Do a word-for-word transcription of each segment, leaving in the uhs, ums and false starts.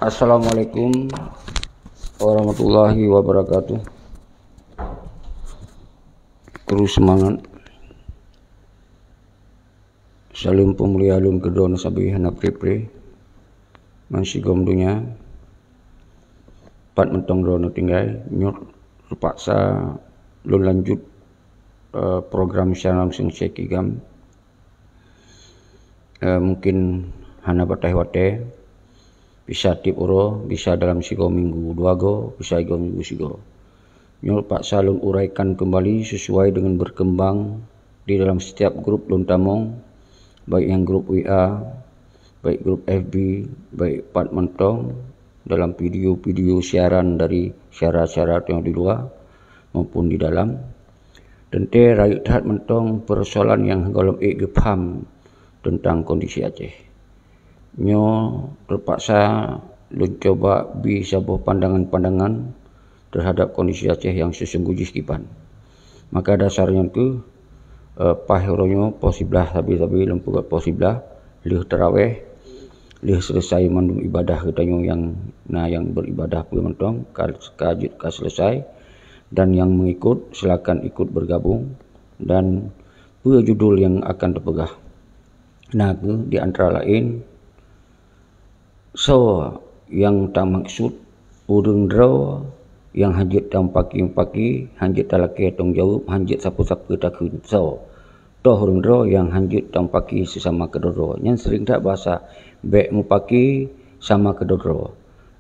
Assalamualaikum warahmatullahi wabarakatuh. Terus semangat. Saleuem peumulia lôn keu droeneuh sabe hana pré-pré. Ban sigom donya, pat mantong droeneuh tinggai, nyoe teupaksa lôn lanjut, eh, program siaran langsung Syekh Kigam. Eh, mungkin hana bataih watée, bisa tieb uroe, bisa dalam sigoe minggu dua goe, bisa sigoe minggu sigoe. Nyoe paksa lôn uraikan keumbali sesuai deungon berkembang di dalam setiap grup lôn tamong, baik nyang grup W A, baik grup F B, baik pat mantong dalam video-video siaran dari syedara-syedara nyang di luwa maupun di dalam. Teuntée rayeuk that mantong peusoalan nyang gohlom ék geupaham teuntang kondisi Aceh. Nyoe teupaksa lôn cuba bri saboh pandangan-pandangan teuhadab kondisi Aceh nyang seusunggoh jih kiban. Maka dasar nyan kheueh, eh, paih uroe nyoe poh siblaih sabe-sabe lôn peugah poh siblaih lheueh taraweh, lheueh seuleusai mandum ibadah geutanyoe nyang na nyang beuribadah peue mantong ka, ka jeuet ka seuleusai, dan nyang mengikut silakan ikut bergabung, dan peue judul nyang akan teupeugah. Na kheueh di antara laén, soe nyang tamaksud ureuëng droe nyang hanjeuet tamupaki-mupaki, hanjeuet talakée tanggong jaweueb, hanjeuet sapeue-sapeue takheun. Soe toh ureuëng droe nyang hanjeuet tamupaki seusama keudroe-droe? Nyan seuring that bahasa bék mupaki sama keudroe-droe.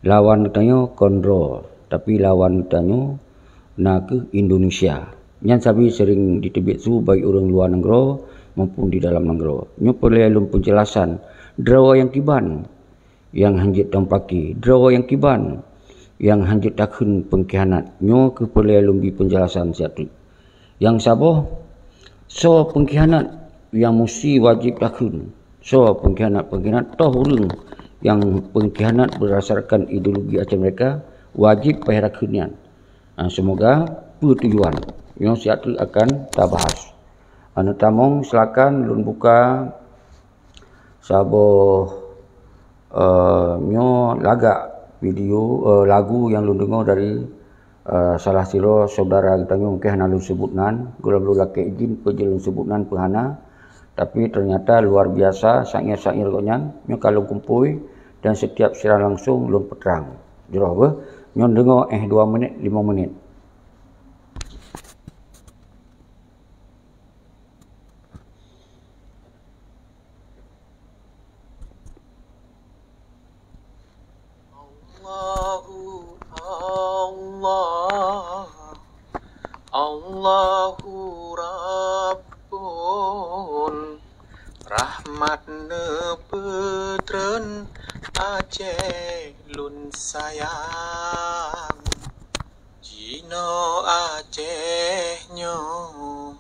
Lawan geutanyoe kon droe, tapi lawan geutanyoe na kheueh Indonesia. Nyan sabe seuring jiteubiet su baik ureuëng luwa nanggroe maupun di dalam nanggroe. Nyoe peureulée lôn peujelasan droe nyang kiban nyang hanjeuet tamupaki, droe nyang kiban nyang hanjeuet takheun peungkhianat. Nyoe kheueh peureulée lôn bri peujelasan siat teuk. Nyang saboh, soe peungkhianat nyang musti wajéb takheun? Soe peungkhianat-peungkhianat, toh ureuëng nyang peungkhianat beurdasarkan ideologi Aceh Merdeka, wajéb payah takheun nyan. Ah, seumoga peue tujuan. Nyoe siat teuk akan tabahas. Aneuk tamong, silakan lôn buka saboh, eh, nyoe lagak video, eh, lagu nyang lôn deungoe dari, eh, salah sidroe syedara geutanyoe, mungken hana lôn seubut nan, gohlom lôn lakée idhin peue jeuet lôn seubut nan peue hana. Tapi ternyata luar biasa syair-syair gobnyan, nyoe ka lôn kumpôi dan setiap siaran langsung lôn peutrang. Jroh beuh, nyoe deungoe éh dua menit, lima menit. Allahu Allah, Allahu Rabbun, rahmat neupeutreun Aceh lôn sayang. Jinoe Aceh nyoe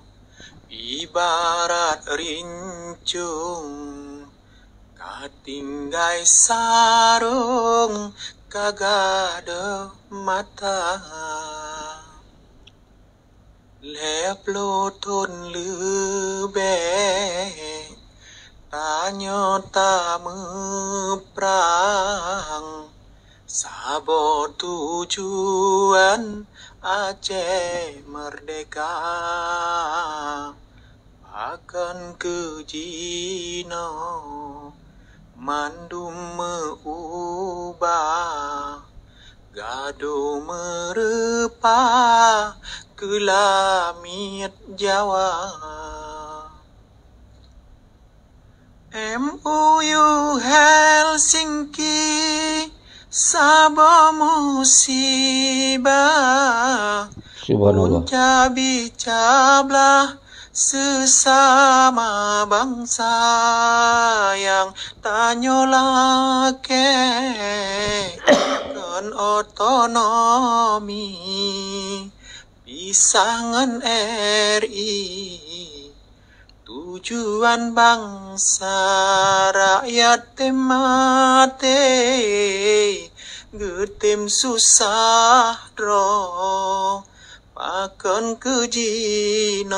ibarat rincong, ka tinggai sarong ka gadôh mata. Lhée ploh thon leubeh tanyoe tameuprang, saboh tujuan Aceh meurdehka. Pakon keu jinoe mandum meu-ubah, gadôh meureupah keu lamiet Jawa. M O U Helsinki saboh musibah. Subhanallah. Peucabi cablah seusama bansa nyang tanyoe lakée kon otonomi pisah ngon R I. Tujuan bansa rakyat tem maté, geutem susah droe, pakon keu jinoe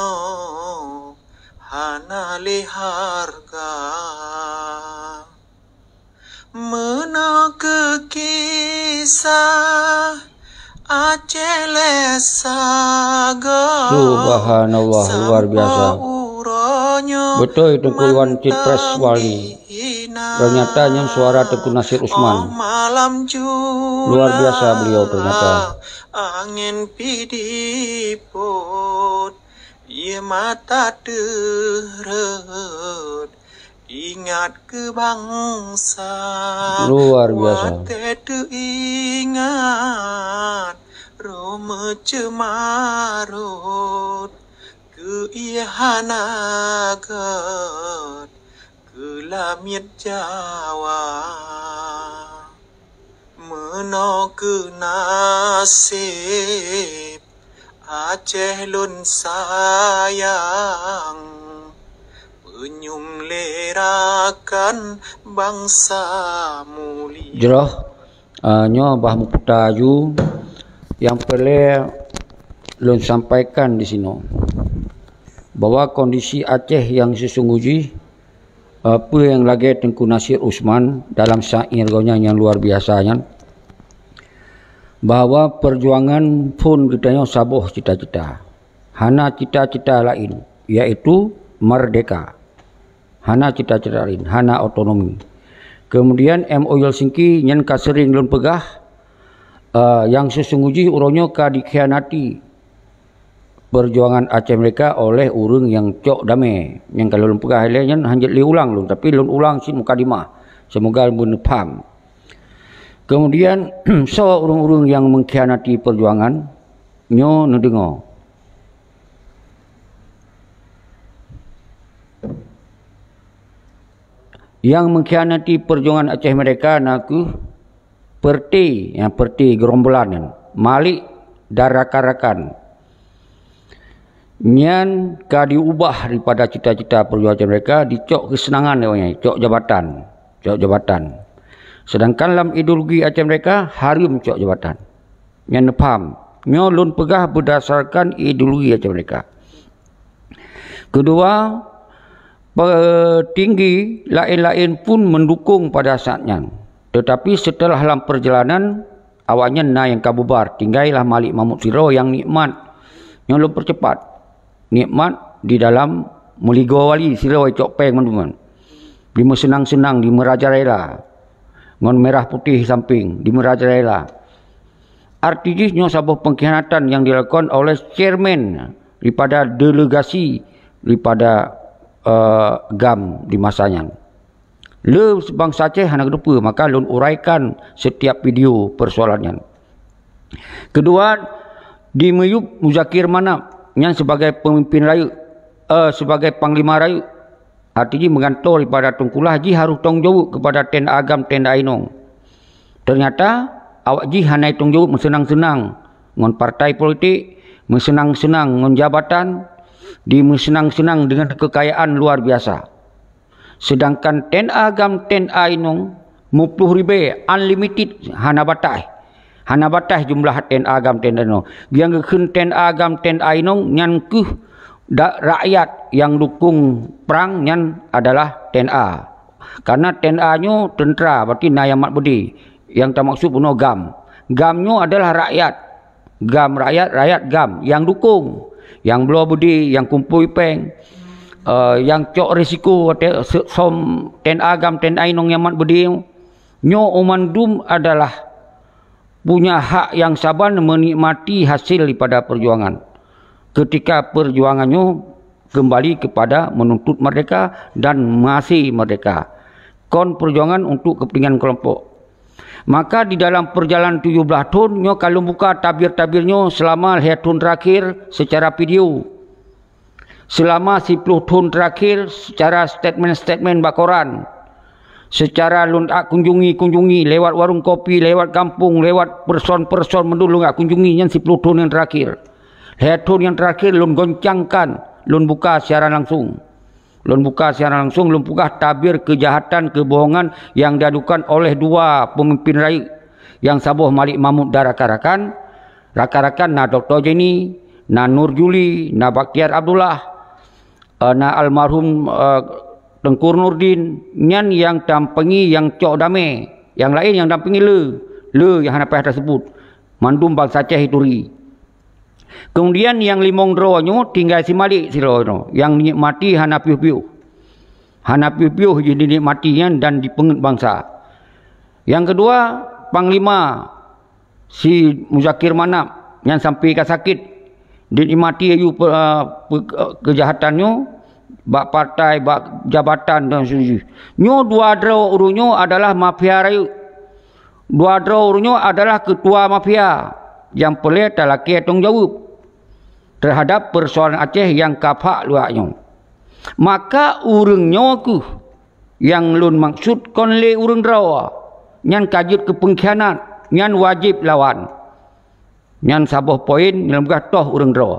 hana lé hareuga. Meunoe keuki Sa Aceh lé sagoe. Subhanallah, luar biasa. Sampoe uroe nyoe. Beutôi, Teungku Iwan Cit Pres Wali. Mantong Ternyata nyan suara Teungku Nasir Usman. Luar biasa beliau ternyata. Angén pih dipôt, ié mata teuh rhot, ingat keu bansa. Luar biasa. Watée teuingat, roh meuceumarot, keu ié hana gét, keu lamiet Jawa. Meunoe keuh naseb Aceh lôn sayang, peunyum lé rakan bansa mulia. Jroh, eh, nyoe bah meuputa aju, nyang peureulée lôn sampaikan di sinoe, bahwa kondisi Aceh nyang sisunggoh jih eh, peue nyang lagée Teungku Nasir Usman dalam syair gobnyan nyang luar biasa nyan, bahwa perjuangan phon geutanyoe saboh cita-cita. Hana cita-cita laén, yaitu merdeka. Hana cita-cita laén, hana otonomi. Kemudian M O U Helsinki nyan ka sering lôn peugah, eh, nyang sisunggoh jih uroe nyoe ka dikhianati perjuangan Aceh Merdeka oleh ureuëng nyang cok damé. Nyang ka lôn peugah ilée nyan hana jeuet lé ulang lôn, tapi lôn ulang cit mukadimah. Seumoga beuneupham. Kemudian, soe ureuëng-ureuëng nyang mengkhianati perjuangan nyoe neudeungoe. Nyang mengkhianati perjuangan Aceh Merdeka na kheueh Perti, ya, Perti gerombolan nyan, Malik dan rakan-rakan. Nyan ka diubah daripada cita-cita perjuangan Aceh Merdeka, dicok keuseunangan lé awaknyan, cok jabatan, cok jabatan. Sedangkan lam ideologi Aceh Merdeka, hareuem cok jabatan. Nyan neupaham. Nyoe lôn peugah beudasarkan ideologi Aceh Merdeka. Keudua, petinggi laén-laén pun meundukong pada saat nyan. Teutapi seuteulah lam peurjalanan, awaknyan na nyang ka bubar, tinggailah Malik Mahmud sidroe nyang nikmat. Nyoe lôn peuceupat. Nikmat di dalam meuligoe wali sidroe cok péng mandum nyan. Dimeuseunang-seunang, dimeurajalela. Ngon merah putéh sampéng, dimeurajalela. Arti jih nyoe saboh peungkhianatan nyang dilakukan oleh chairman daripada delegasi daripada, eh, GAM di masa nyan. Le bansa Aceh hana geuteupeue, maka lôn uraikan setiap video persoalan nyan. Keudua, di miyueb Muzakir Manaf nyan sebagai peumimpin rayeuk, eh, sebagai panglima rayeuk. Arti jih meugantoe daripada teungkulah jih harôh tanggung jaweueb keupada T N A GAM, T N A inong. Teunyata, awak jih hana tanggung jaweueb meuseunang-seunang ngon partai politik, meuseunang-seunang ngon jabatan, dimeuseunang-seunang deungon keukayaan luar biasa. Seudangkan T N A GAM, T N A inong, meuploh ribée, unlimited, hana bataih. Hana bataih jumlah T N A GAM, T N A inong. Nyang geukheun T N A GAM, T N A inong nyan kheueh da-, rakyat nyang dukong prang nyan adalah T N A. Karena T N A nyoe teuntra, berarti na nyang mat beudé. Nyang tamaksud bunoe GAM. GAM nyoe adalah rakyat. GAM rakyat, rakyat GAM nyang dukong, nyang bloe beudé, nyang kumpôi péng, eh, nyang cok risiko watée se-, som T N A GAM, T N A inong nyang mat beudé. Nyoe mandum adalah punya hak nyang saban meunikmati hasil daripada perjuangan. Ketika perjuangan nyoe kembali kepada menuntut merdeka dan masih merdeka. Kon perjuangan untuk kepentingan kelompok. Maka di dalam perjalanan tujuh belas thon nyoe ka lôn buka tabir-tabir nyoe selama lhée thon terakhir secara video. Selama siploh thon terakhir secara statement-statement bak koran. Secara lôn ak kunjungi-kunjungi lewat warung kopi, lewat gampông, lewat person-person mandum lôn ak kunjungi nyan siploh thon nyang terakhir. Lhée thon nyang terakhir lôn goncangkan, lôn buka siaran langsung. Lôn buka siaran langsung, lôn peugah tabir keujahatan, keubohongan nyang diadukan oleh dua peumimpin rayeuk, nyang saboh Malik Mahmud dan rakan-rakan. Rakan-rakan na Dokto Jenny, na Nur Juli, na Bakhtiar Abdullah, eh, na almarhum, eh, Teungku Nurdin, nyan nyang dampingi nyang cok damé, nyang laén nyang dampingi le. Le nyang hana payah taseubut. Mandum bansa Aceh ituri. Keumudian nyang limong droe nyoe tinggai si Malik sidroe nyoe, nyang nikmati hana piôh-piôh. Hana piôh-piôh jih dinikmati nyan dan jipeungét bansa. Nyang keudua, Panglima si Muzakir Manaf nyan sampoe ka sakét, dinikmati laju pe-, pe-, keujahatan nyoe bak partai, bak jabatan dan seterusnya. Nyoe dua droe ureuëng nyoe adalah mafia rayeuk. Dua droe ureuëng nyoe adalah keutua mafia nyang peureulée talakée tanggong jaweueb teuhadab peusoalan Aceh nyang ka phak luwak nyoe. Maka ureuëng nyoe kheueh nyang lôn maksud kon lé ureuëng droe, nyan ka jeuet keu peungkhianat, nyan wajéb lawan. Nyan saboh poin nyang peugah toh ureuëng droe.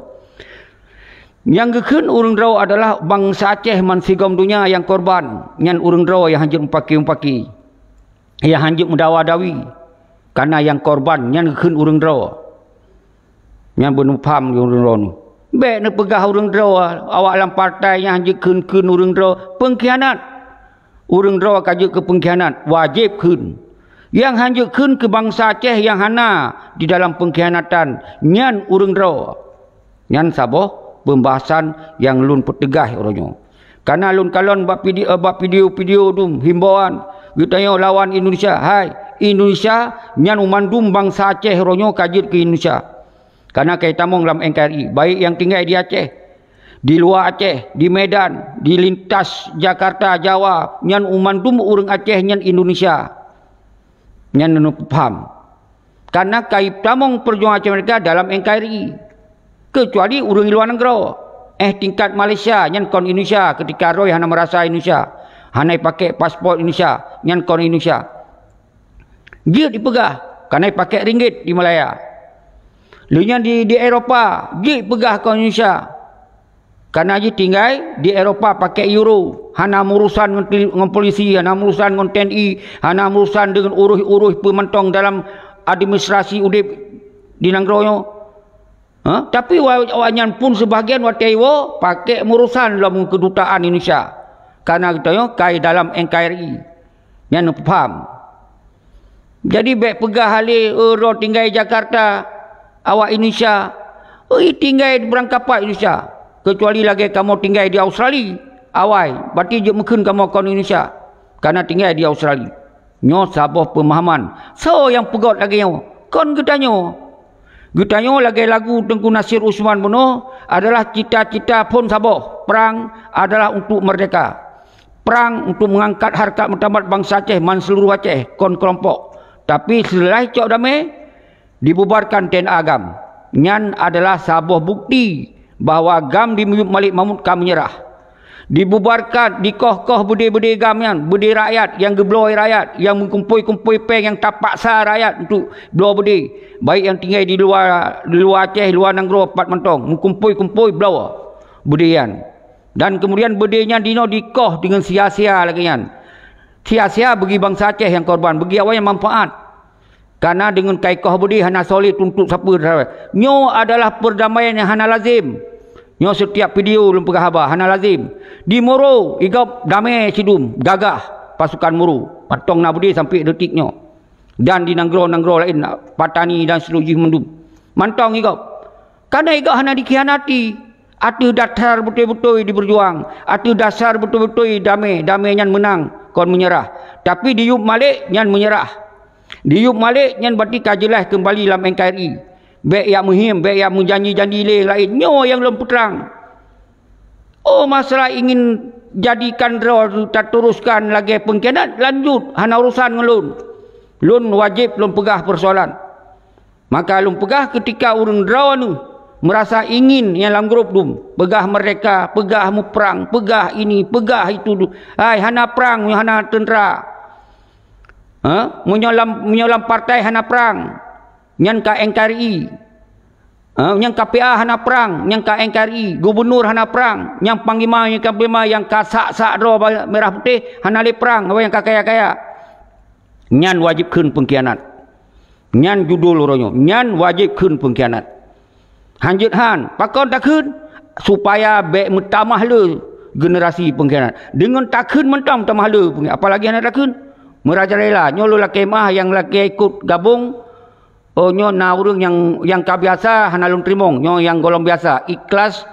Nyang geukheun ureuëng droe adalah bansa Aceh bansigom donya nyang korban, nyan ureuëng droe nyang hanjeuet mupaki-mupaki, nyang hanjeuet meudawa-dawi, kana nyang korban nyan geukheun ureuëng droe. Nyan beuneupham ureuëng droe nyoe. Bék neupeugah ureuëng droe, awak lam partai nyang hanjeuet kheun-kheun ureuëng droe, peungkhianat. Ureuëng droe ka jeuet keu peungkhianat, wajéb kheun. Nyang hanjeuet kheun keu bansa Aceh nyang hana di dalam peungkhianatan, nyan ureuëng droe. Nyan saboh peumbahasan nyang lôn peuteugaih uroe nyoe. Kana lôn kalon bak pidi-, eh, bak video-video dum himbauan geutanyoe lawan Indonesia. Hai, Indonesia nyan mandum bansa Aceh uroe nyoe ka jeuet keu Indonesia. Kana ka jitamong lam N K R I, baik nyang tinggai di Aceh, di luwa Aceh, di Medan, di lintas Jakarta, Jawa, nyan mandum ureuëng Aceh nyan Indonesia. Nyan neupaham. Karena ka jitamong peujuangan Aceh Merdeka dalam N K R I. Kecuali ureuëng luwa nanggroe. Eh, tingkat Malaysia, nyan kon Indonesia, ketika roh hana meurasa Indonesia. Hana jipakai paspor Indonesia, nyan kon Indonesia. Jeuet jipeugah, karena jipakai ringgit di Malaya. Lheueh nyan di, di Eropa, jeuet jipeugah kon Indonesia. Karena jih tinggai di Eropa pakai euro, hana meurusan ngon teli-, ngon polisi, hana meurusan ngon T N I, hana meurusan deungon uruih-uruih peumantong dalam administrasi udeb di nanggroe nyoe. Ha? Tapi wa-, awaknyan pun sebahagian watée jiwoe pakai meurusan lom keudutaan Indonesia. Karena geutanyoe kai dalam N K R I. Nyan neupaham. Jadi bék peugah alé, "Eh, droe tinggai Jakarta, awak Indonesia." Oi, tinggai beurangkapat Indonesia. Kecuali lagée kamoe tinggai di Australia, awai, berarti jeuet meukheun kamoe kon Indonesia. Karena tinggai di Australia. Nyoe saboh peumahaman. Soe nyang peugét lagée nyoe? Kon geutanyoe. Geutanyoe lagée lagu Teungku Nasir Usman bunoe adalah cita-cita phon saboh, prang adalah untuk merdeka. Prang untuk mengangkat harkat martabat bansa Aceh man seluruh Aceh, kon kelompok. Tapi seuleusoe cok damé, dibubarkan T N A GAM. Nyan adalah saboh bukti bahwa GAM di Malik Mahmud ka menyerah. Dibubarkan, dikoh-koh beudé-beudé GAM nyan, beudé rakyat nyang geubloe rakyat, nyang meukumpôi-kumpôi péng nyang tapaksa rakyat untuk bloe beudé, baik nyang tinggai di luwa, di luwa Aceh, luwa nanggroe, pat mantong, meukumpôi-kumpôi bloe beudé nyan. Dan kemudian beudé nyan dinoe dikoh deungon sia-sia lagée nyan. Sia-sia bagi bansa Aceh nyang korban, bagi awaknyan manfaat. Kana deungon ka ikoh beudé hana solid tuntot sapeue. Nyoe adalah peurdamaian nyang hana lazem. Nyoe setiap video lôn peugah haba, hana lazem. Di Moro, i gob damé sidum, gagah pasukan Moro. Mantong na beudé sampoe detik nyoe. Dan di nanggroe-nanggroe laén, Patani dan seterusnya mandum. Mantong i gob. Kana i gob hana dikhianati. Ateueh dasar beutôi-beutôi dibeujuang, ateueh dasar beutôi-beutôi damé, damé nyan meunang, kon meunyeurah. Tapi diyueb malek nyan meunyeurah. Diyueb malek nyan berarti ka jeulaih keumbali lam N K R I. Bék jak meuhiem, bék jak meujanji-janji lé laén. Nyoe nyang lôn peutrang. Oh, masalah ingin jadikan droe tateruskan lagée peungkhianat, lanjut, hana urusan ngon lôn. Lôn wajéb lôn peugah peusoalan. Maka lôn peugah keutika ureuëng droeneueh meurasa ingin nyang lam grup dum, peugah merdeka, peugah muprang, peugah ini, peugah itu, hai hana prang, hana teuntra. Ha? Meunyoe lam, meunyoe lam partai hana prang, nyan ka N K R I. Ha? Nyang ka P A hana prang, nyang ka N K R I. Gubunur hana prang, nyang panglima, nyang ka panglima, nyang ka sak-sak droe ba-, merah putih, hana lé prang, awak nyang ka kaya-kaya. Nyan wajéb kheun peungkhianat. Nyan judul uroe nyoe, nyan wajéb kheun peungkhianat. Hanjeuet han, pakon takheun? Supaya bék meutamah le generasi peungkhianat. Deungon takheun mantong tamah le peungkhianat, apalagi hana takheun. Meurajalela, nyoe lôn lakée meu'ah nyang lakée ikot gabong, oh, nyoe na ureuëng nyang, nyang ka biasa hana lôn teurimong, nyoe nyang gohlom biasa, ikhlas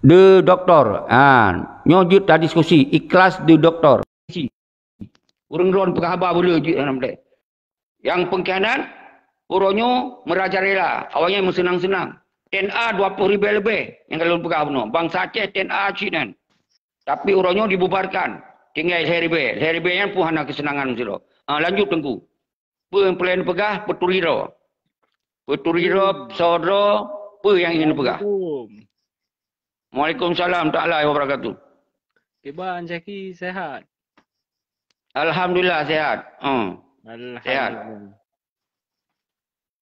de doktor. Ha, nyoe jeuet tadiskusi, ikhlas de doktor. Ureuëng droe peugah haba beuleu jeuet hana meudeh. Nyang pengkhianat, uroe nyoe meurajalela, awaknyan meuseunang-seunang. T N A dua ploh ribée leubeh nyang ka lôn peugah bunoe. Bansa Aceh T N A cit nyan. Tapi uroe nyoe dibubarkan. Tinggai lhée ribée. Lhée ribée nyan pun hana keuseunangan sidroe. Ah, lanjut Teungku. Peue nyang peureulée neupeugah, peuturi droe. Peuturi droe, soe droe, peue nyang ingin neupeugah. Assalamualaikum. Waalaikumsalam taala wabarakatuh. Kiban Zaki sehat? Alhamdulillah sehat. Hmm. Sehat. Alhamdulillah.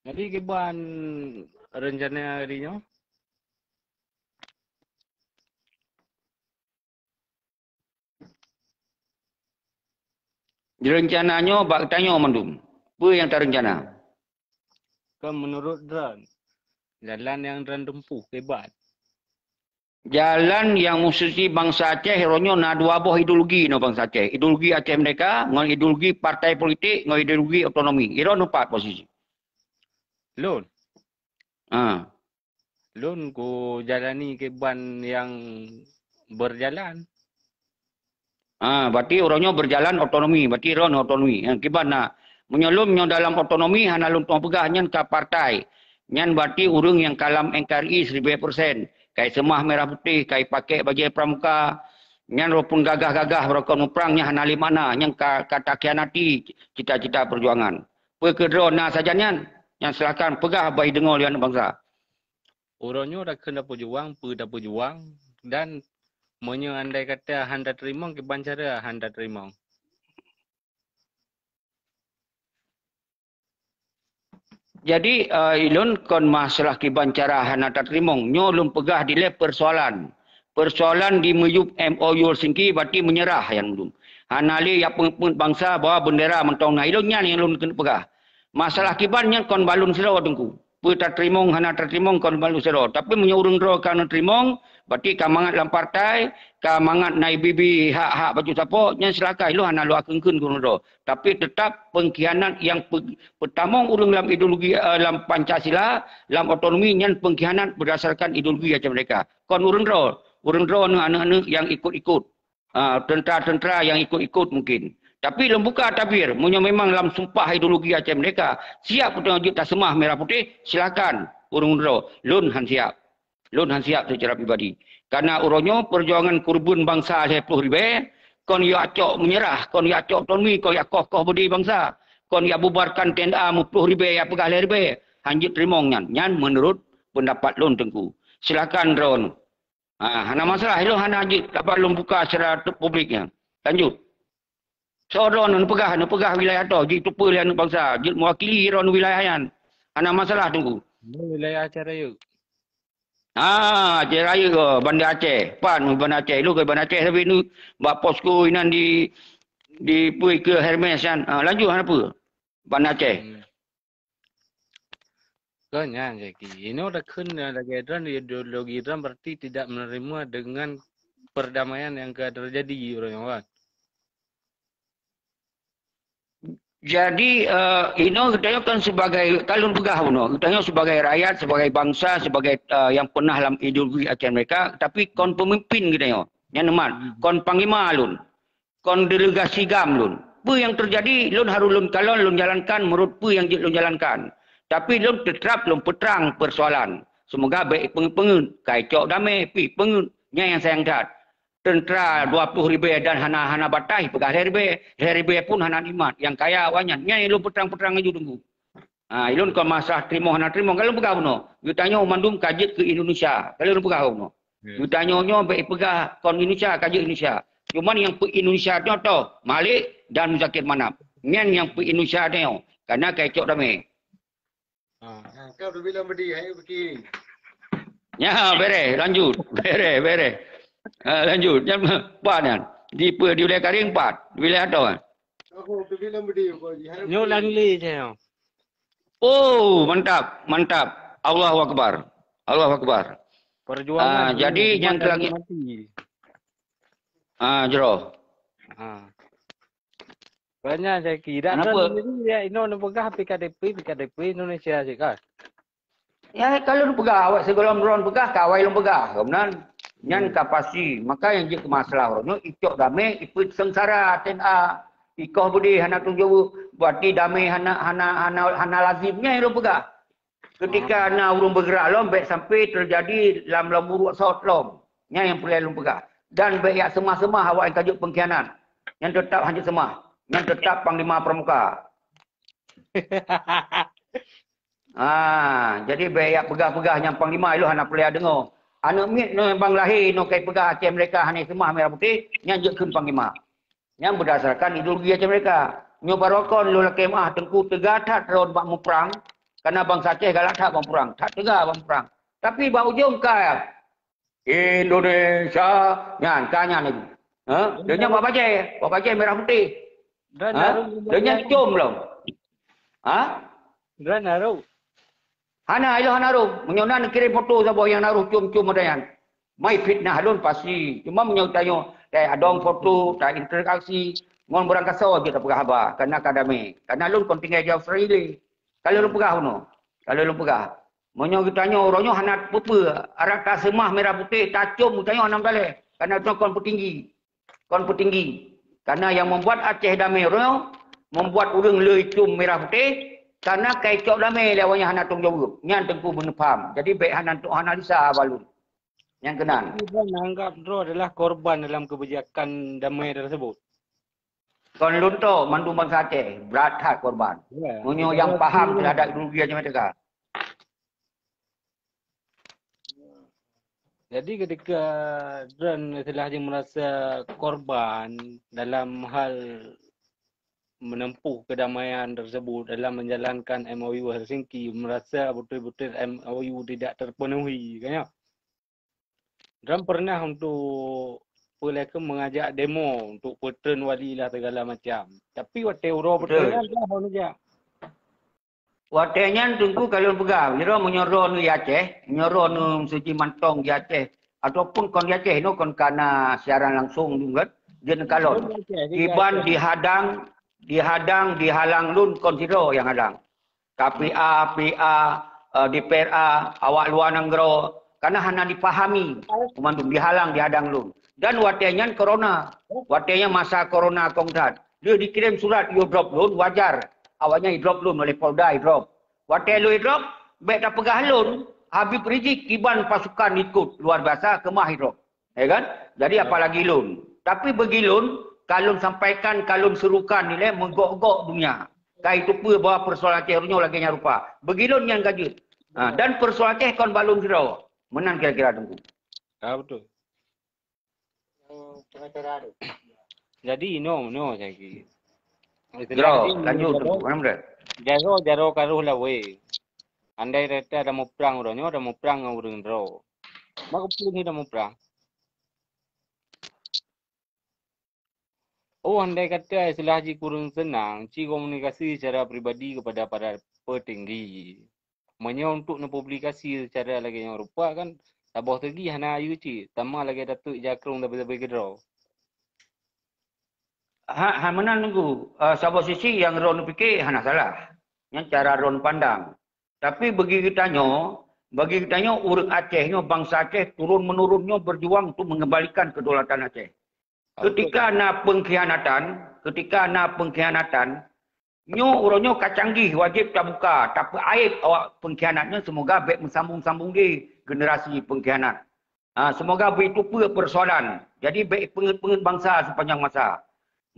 Jadi kiban rencana hari nyoe? Rencana nyoe bak tanyoe mandum. Peue nyang tarencana? Kan menurut droen, jalan nyang droen tempuh kiban. Jalan nyang meusuci bansa Aceh uroe nyoe na dua boh ideologi nyoe bansa Aceh. Ideologi Aceh Merdeka ngon ideologi partai politik ngon ideologi otonomi. Droen pat posisi? Lôn. Ha. Lôn kujalani kiban nyang berjalan. Ah, berarti uroe nyoe berjalan otonomi, berarti droen otonomi. Ha, kiban na, meunyoe lôn nyoe dalam otonomi hana lôn tueng peugah nyan ka partai. Nyan berarti ureuëng nyang ka lam N K R I siribée persen, ka iseumah merah putih, ka ipakék bajée pramuka. Nyan walaupun gagah-gagah beurokon muprang nyan hana lé makna, nyan ka, ka takhianati cita-cita perjuangan. Peue keu droe na sajan nyan? Nyan silahkan peugah bak ideungoe lé aneuëk bansa. Uroe nyoe takheun tapeujuang, peue tapeujuang, dan meunyoe andai kata hana teurimong, kiban cara hana teurimong? Jadi, eh, ilôn kon masalah kiban cara hana tateurimong. Nyoe lôn peugah dilée persoalan. Persoalan di meuyueb M O U Helsinki berarti menyerah nyan lôn. Hana lé jak peungeut-peungeut bansa bahwa bendera mantong na ilôn nyan nyang lôn keuneuk peugah. Masalah kiban nyan kon bak lôn sidroe Teungku. Peue tateurimong hana tateurimong kon bak lôn sidroe. Tapi meunyoe ureuëng droe ka neuteurimong, berarti ka mangat lam partai, ka mangat na ibi-bi hak-hak bacut sapo, nyan silakan. Ilôn hana lôn akheun-kheun keu ureuëng droe. Tapi tetap pengkhianat nyang pe-, peutamong ureuëng lam ideologi, eh, lam Pancasila, lam otonomi nyan pengkhianat berdasarkan ideologi Aceh Merdeka. Kon ureuëng droe, ureuëng droe nyoe aneuëk-aneuëk nyang ikot-ikot. Ah, tentara-tentara nyang ikot-ikot mungkin. Tapi lôn buka tabir, meunyoe memang lam sumpah ideologi Aceh Merdeka, siap beutôi jeuet taseumah merah putih, silakan ureuëng droe. Lôn han siap. Lôn han siap seucara pribadi. Karena uroe nyoe peujuangan keureubeuen bansa lhée ploh ribée, kon jak cok meunyeurah, kon jak cok otonomi, kon jak koh-koh beudé bansa, kon jak bubarkan T N A meuploh ribée, jak peugah lhée ribée, han jeuet teurimong nyan. Nyan meunurot peundapat lôn Teungku. Silakan droeneuh. Ha, hana masalah, ilôn hana jeuet, dapat lôn buka secara publik nyan. Lanjut. Soe droeneuh neupeugah, neupeugah wilayah droe, jiteupeue lé aneuëk bansa, jeuet mewakili droeneuh wilayah nyan. Hana masalah Teungku. Nyoe wilayah Aceh Rayeuk. Ah, Aceh Rayeuk, oh, Banda Aceh. Pan Banda Aceh. Ilôn keu Banda Aceh tapi nu bak posko inan di, di peue keu Hermes nyan. Ah, lanjut hana peue. Banda Aceh. Hmm. Kon nyan Zaki. Inoe takheun lagée droen ideologi droen berarti tidak menerima dengan perdamaian yang ka terjadi uroe nyoe kan. Jadi, eh, inoe geutanyoe kan sebagai, ka lôn peugah bunoe, geutanyoe sebagai rakyat, sebagai bansa, sebagai, eh, yang pernah lam ideologi Aceh Merdeka, tapi kon pemimpin geutanyoe. Nyan neumat, hmm, kon panglima lôn. Kon delegasi GAM lôn. Peue nyang teujadi, lôn harôh lôn kalon, lôn jalankan meunurot peue nyang jeuet lôn jalankan. Tapi lôn teutrap lôn peutrang peusoalan. Seumoga bék peungeut-peungeut, ka icok damé, pih peungeut. Nyan nyang sayang that. Teuntra dua ploh ribée dan hana, hana bataih peugah lhée ribée, lhée ribée pun hana nikmat. Nyang kaya awaknyan. Nyan nyang lôn peutrang-peutrang laju Teungku. Ha, ilôn kon masalah teurimong hana teurimong. Ka lôn peugah bunoe, geutanyoe mandum ka jeuet keu Indonesia. Ka lôn peugah bunoe. Ya. Geutanyoe nyoe bék peugah kon Indonesia, ka jeuet Indonesia. Cuman nyang peu-Indonesia nyoe toh Malik dan Muzakir Manaf. Nyan nyang peu-Indonesia nyoe. Karena ka icok damé. Ha. Ha, kau tu bilang bedi, ayo beki. Ya, bereh, lanjut. Bereh, bereh. Ha, lanjut. Nyan pat nyan. Di pe, di wilayah Karing pat. Di wilayah Atong kan. Aku tu bilang bedi, kau ji. Nyoe Langli je nyoe. Oh, mantap, mantap. Allahu Akbar. Allahu Akbar. Perjuangan Ah, jadi nyang lagi mati. Ah, jroh. Ah. Nyan Syaki, dak Kenapa? Droeneuh sendiri ya, inoe neupeugah P K D P, P K D P Indonesia cit kan. Ya, kalau neupeugah, awak sigohlom droeneuh peugah, ka awai lôn peugah, ka meunan. Nyan Hmm. ka pasti. Maka nyang jeuet keu masalah uroe nyoe, icok damé, ipeuet seungsara T N A. Ikoh beudé hana tanggung jaweueb, berarti damé hana, hana, hana, hana lazim. Nyan lôn peugah. Ketika na ureuëng bergerak lom, bék sampai terjadi lam lom uruek sot lom. Nyan nyang peureulée lôn peugah. Dan bék yak seumah-seumah awak nyang ka jeuet pengkhianat. Nyan teutap hanjeuet seumah. Nyan teutap Panglima Pramuka. Ah, jadi bék yak peugah-peugah nyang Panglima ilôn hana peureulée deungoe. Aneuk miet nyoe bang lahé nyoe kai peugah Aceh merdeka hana seumah merah putih, nyan jeuet kheun Panglima. Nyan berdasarkan ideologi Aceh merdeka. Nyoe baroe kon lôn lakée meu'ah Teungku teuga that droen bak muprang, karena bansa Aceh galak that bak muprang, that teuga bak muprang. Tapi bak ujong ka Indonesia nyan, ka nyan laju. Ha? Dia nyan bak bajée, bak bajée merah putih. Droen Ha? Dia nyan com lom. Ha? Droen naruh. Hana, ilôn hana roh. Meunyoe na neukirém foto saboh nyang na roh com-com mata nyan. Mai fitnah lôn pasti. Cuma meunyoe tanyoe, eh, adong foto, ta interaksi, ngon beurangkasoe jeuet tapeugah haba, karena ka damé. Karena lôn kon tinggai di Australia. Kalau lôn peugah bunoe, kalau lôn peugah. Meunyoe geutanyoe uroe nyoe hana peue-peue, arak taseumah merah putih, tacom geutanyoe hana meutalée. Karena tanyoe kon peutinggi. Kon peutinggi. Karena nyang membuat Aceh damé uroe nyoe, membuat ureuëng le com merah putih, karena kai cok damé lé awaknyan hana tanggung jaweueb. Nyan Teungku beuneupham. Jadi bék hana untuk analisa haba lôn. Nyang keunan. Tapi droen anggap droe adalah korban dalam kebijakan damai tersebut. Kon lôn tok mandum bansa Aceh, brat that korban. Ya, Meunyoe kita nyang harus paham ingat. Terhadap ideologi Aceh merdeka. Jadi ketika droen istilah jih merasa korban dalam hal menempuh kedamaian tersebut dalam menjalankan M O U Helsinki, merasa betul-betul M O U tidak terpenuhi, kan ya? Droen pernah untuk peulakon mengajak demo untuk peutreun wali lah segala macam. Tapi watée uroe Betul. Peutreun lah hon jak. Watée nyan Teungku ka lôn peugah, uroe meunyoe droeneuh di Aceh, meunyoe droeneuh meuseujih mantong di Aceh, ataupun kon di Aceh, inoe kon kana siaran langsung juga, jeuet neukalon. Kiban dihadang, dihadang, dihalang lôn kon sidroe nyang hadang. K P A, P A, eh, D P R A, awak luwa nanggroe, kana hana dipahami, mandum dihalang, dihadang lôn. Dan watée nyan corona, watée nyan masa corona kong that. Lheueh dikirém surat yo drop lôn, wajar. Awaknyan idrop lôn oleh Polda, idrop. Watée lôn idrop, bék tapeugah lôn, Habib Rizik kiban pasukan ikot luar biasa keumah idrop. Ya kan? Jadi apalagi lôn. Tapi bagi lôn, ka lôn sampaikan, ka lôn serukan ilée meugok-gok dunia. Ka iteupeue bahwa persoalan Aceh uroe nyoe lagée nyan rupa. Bagi lôn nyan ka jeuet. Ha, dan persoalan Aceh kon bak lôn sidroe. Meunan kira-kira Teungku. Ah, betul. Jadi inoe, inoe lagi. Jroh, lanjut tu, Amran. Jaroe, jaroe karoh lawée. Andai kata ada muprang uroe nyoe, ada muprang ngon ureuëng droe. Maka peue ni ada muprang? Oh, andai kata istilah jih kureueng seunang, ci komunikasi secara pribadi kepada para petinggi. Meunyoe untuk neupublikasi secara lagée nyoe rupa kan, saboh segi hana ayeue cit, sama lagée Datuk jakrong sabe-sabe keudroe. Ha, ha meunan Teungku. Uh, saboh sisi nyang droeneuh pike hana salah. Nyan cara droeneuh pandang. Tapi bagi geutanyoe, bagi geutanyoe ureuëng Aceh nyoe, bansa Aceh turun menurun nyoe berjuang untuk mengembalikan kedaulatan Aceh. Ketika na pengkhianatan, ketika na pengkhianatan, nyoe uroe nyoe ka canggih, wajéb tabuka, tapeuaéb awak pengkhianat nyoe, semoga bék meusambung-sambung di generasi pengkhianat. Ha, semoga beuteupeue persoalan. Jadi bék peungét-peungét bansa sepanjang masa.